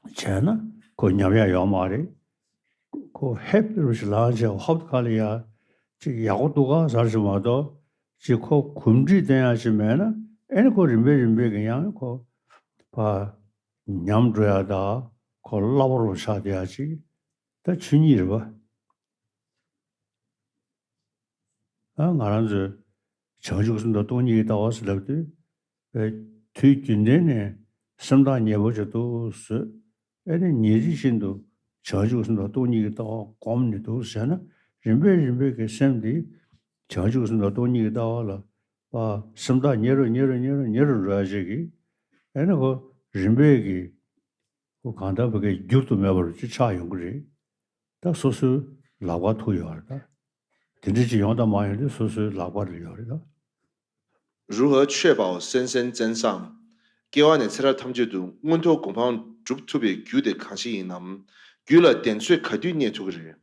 བྱས་ན་ཁོ་ཉམས་ཡག་ཡོད་མ་རེད། ཁོ་ཧེབ་རུ་ཞིག་ལངས་བྱས་ཧོབ་ཁ་ལ་ཡ་ཅིག་ཡག་པོ་འདུག་ག་ཟེར་ཞིག་མ་གཏོགས་ཅིག་ཁོ་གོམས་འདྲིས་བསྟེན་ཡག་ཅིག་མེད་ན་ཨེ་ནི་ཁོ་རིམ་པས་རིམ་པས་ཀྱི་ཡང་ཁོ་ཕ་ཉམས་འགྲོ་ཡག་དང་ཁོ་སླ་པོ་རུ་ཆགས་བསྡད་ཡག་ཅིག་ད་ཆོས་ཉིད་རེད་པ། ཨ་ང་རང་ཚོས་བྱང་ཆུབ་སེམས་དང་སྟོང་ཉིད་ཀྱི་ལྟ་བ་ཟེར་ལབ་དུས། དུས་རྒྱུན་ལྡན་ནས་སེམས་ཐག་ཉེ་པོ་ཅིག་འདུག་བཟོས། ཨེ་ནི་ཉིན་རེ་བཞིན་དུ་བྱང་ཆུབ་སེམས་དང་སྟོང་ཉིད་ཀྱི་ལྟ་བ་སྒོམ་ནས་འདུག་བྱས་ན་རིམ་པས་རིམ་པས་ཀྱི་སེམས་འདི་བྱང་ཆུབ་སེམས་དང་སྟོང་ཉིད་ཀྱི་ལྟ་བ་ལ་ཨ་སེམས་ཐག་ཉེ་རུ་ཉེ་རུ་ཉེ་རུ་ཉེ་རུ་འགྲོ་ཡ་ཅིག་གིས་ཨེ་ནི་ཁོ་རིམ་པས་ཀྱི་ཁོ་གང་ལྟར་བ་གའི་འགྱུར་དུ་མེད་པར་ཅིག་ཆགས་ཡོང་གི་རེད། ད་སོ་སོའི་ལག་པར་ཐུག་ཡོད་རེད་ད། དེ་འདྲ་ཅིག་ཡོང་དང་མ་ཡོང་དེ་སོ་སོའི་ལག་པར་ཡོད་རེད་ད། 如何确保生生真上། སྐྱེ་བ་ནས་ཚེ་རབས་ཐམས་ཅད་དུ་མངོན་མཐོ་གོ་འཕང་སྒྲུབ་ཐུབ་པའི་རྒྱུ་དེ་གང་ཞིག་ཡིན་ནམ། རྒྱུ་ལ་གདེང་ཚོད་ག་དུས་རྙེད་ཐུབ་ཀྱི་རེད།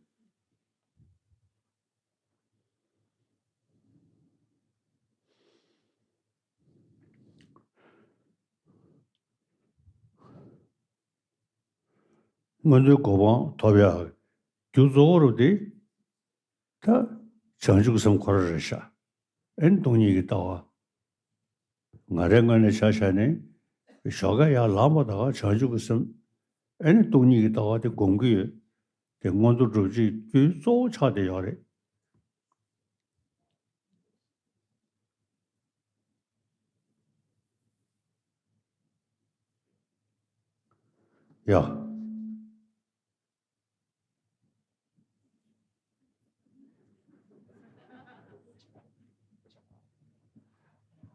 མངོན་མཐོའི་གོ་འཕང་ཐོབ་ཡག་རྒྱུ་གཙོ་བོ་རུ་དེ་ད་བྱང་ཆུབ་སེམས་ཁོ་རང་རེད་ཤག་ཨེ་ནི་སྟོང་ཉིད་ཀྱི་ལྟ་བ། ང་རའི་ངོས་ནས་ཆ་བཞག་ནས་ཞོགས་ཀས་ཡར་ལངས་པ་དང་བྱང་ཆུབ་ཀྱི་སེམས་ཨེ་ནི་སྟོང་ཉིད་ཀྱི་ལྟ་བ་དེ་སྒོམ་གྱི་ཡོད། དེ་མངོན་མཐོ་སྒྲུབ་བྱེད་རྒྱུ་གཙོ་བོ་ཆགས་བསྡད་ཡོད་རེད། ཡ།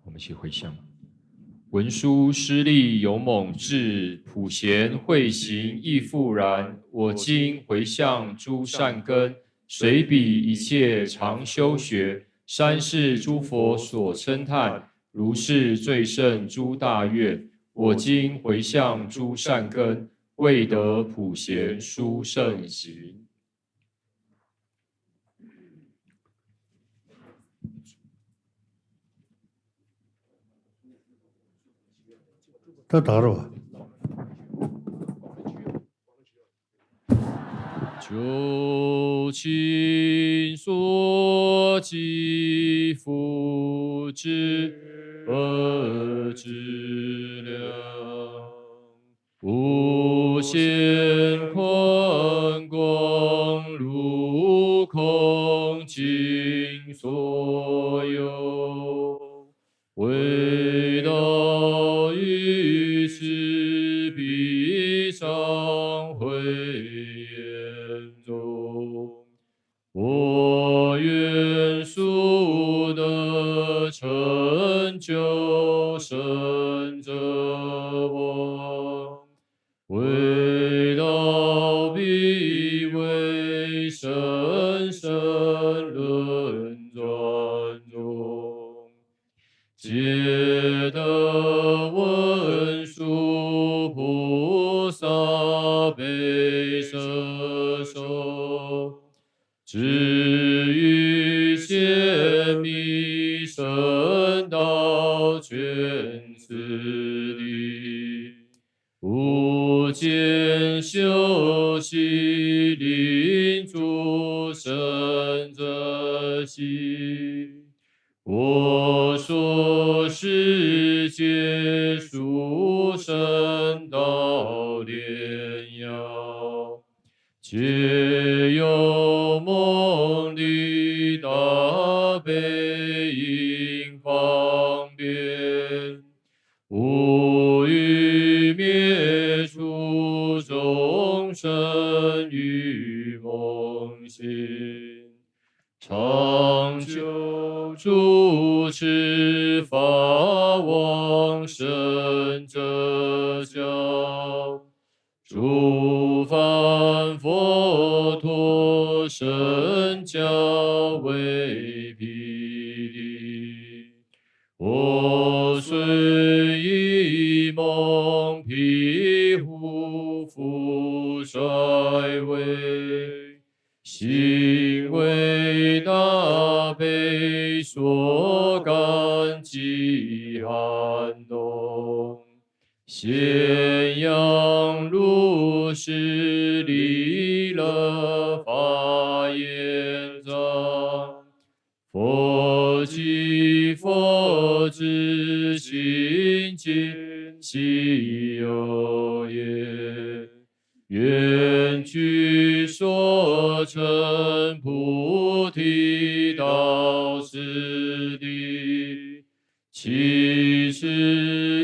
我们一起回向。文殊师利勇猛智，普贤慧行亦复然。我今回向诸善根，随彼一切常修学，三世诸佛所称叹，如是最胜诸大愿。我今回向诸善根，为得普贤殊胜行。 ད་དག་རོ། 究竟所即复之本质量，无限彼上慧眼中，我愿速得成就圣者王。 为道必为圣圣人转中，皆得文殊菩萨被摄受，至于显密圣道全次第。 无间休息领诸圣者行，我说是皆殊胜道莲要，皆由蒙你大悲音方便， 无余灭诸众生于梦醒，常久住持法往生者教，诸凡佛陀圣教为彼。 我虽一梦，披护复衰微，心为大悲所感激撼动，宣扬如是利乐法眼藏。 佛即佛之心尽，其有也。愿具所成菩提道次第，其次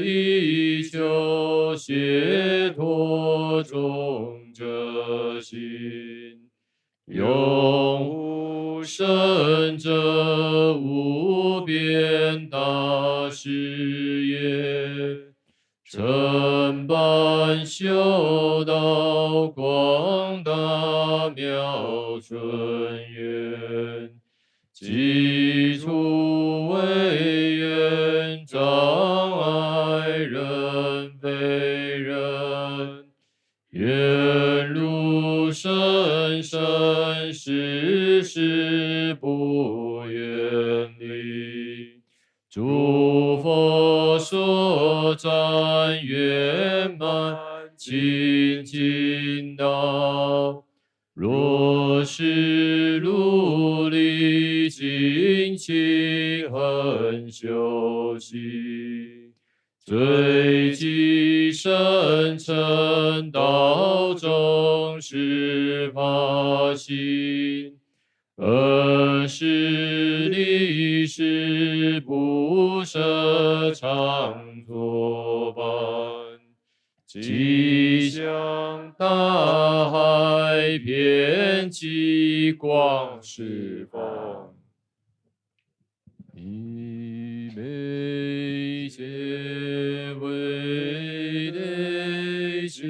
以求解脱众者行。 拥护圣者无边大誓愿，承办修道广大妙春愿，即除唯愿障碍人非人， 愿入圣身，时时不远离，诸佛所赞圆满清净道。若是努力精勤恒修习， 最及声闻乘道种十法性，尔时立誓不舍常作伴，即像大海遍际广四方。 以眉间微泪浅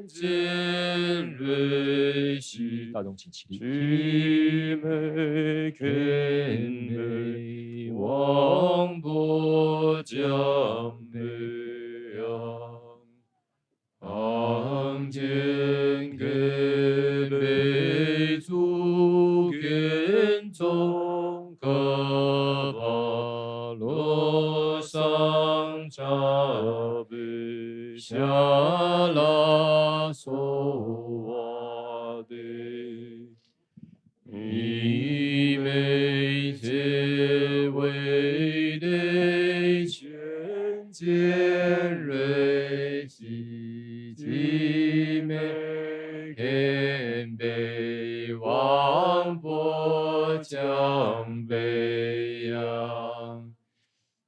浅蕊洗，大众请起立。举眉见悲，望佛降悲仰。 Ang ken ke bei zu ken zong ke ba lo sang cha bei xia la so wa de. 以眉间微泪浅浅蕊洗，举眉见悲，望佛降悲仰。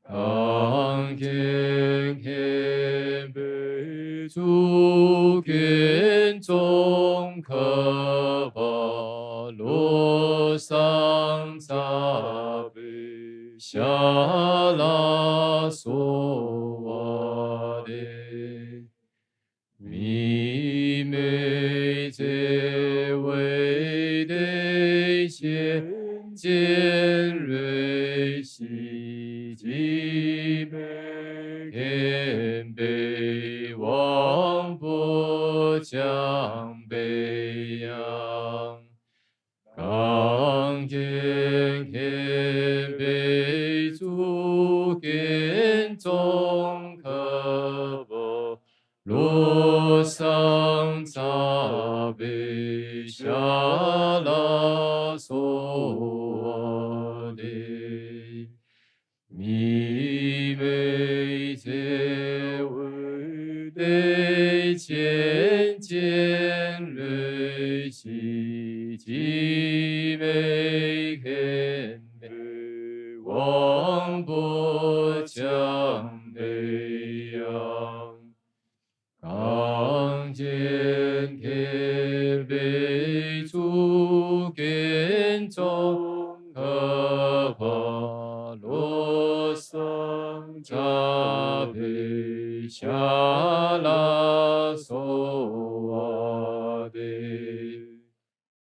Ang ken ke bei གཙུག་གི་ཙོང་ཁ་པ་བློ་བཟང་རྩ་བའི་ཞབས་ལ་གསོལ་བ་འདེབས། མི་མེད་བརྩེ་བའི་བདེ་ཆེན་སྤྱན་རས་གཟིགས། འཇིགས་མེད་མཁྱེན་པའི་དབང་པོ་བྱམས་པའི་དབྱངས། གངས་ཅན་མཁྱེན་པའི་གཙུག་རྒྱན་ཙོང་ཁ་པ་བློ་བཟང་རྩ་བའི་ཞབས་ལ་གསོལ་བ་འདེབས། མི་མེད་བརྩེ་བའི་བདེ་ཆེན་སྤྱན།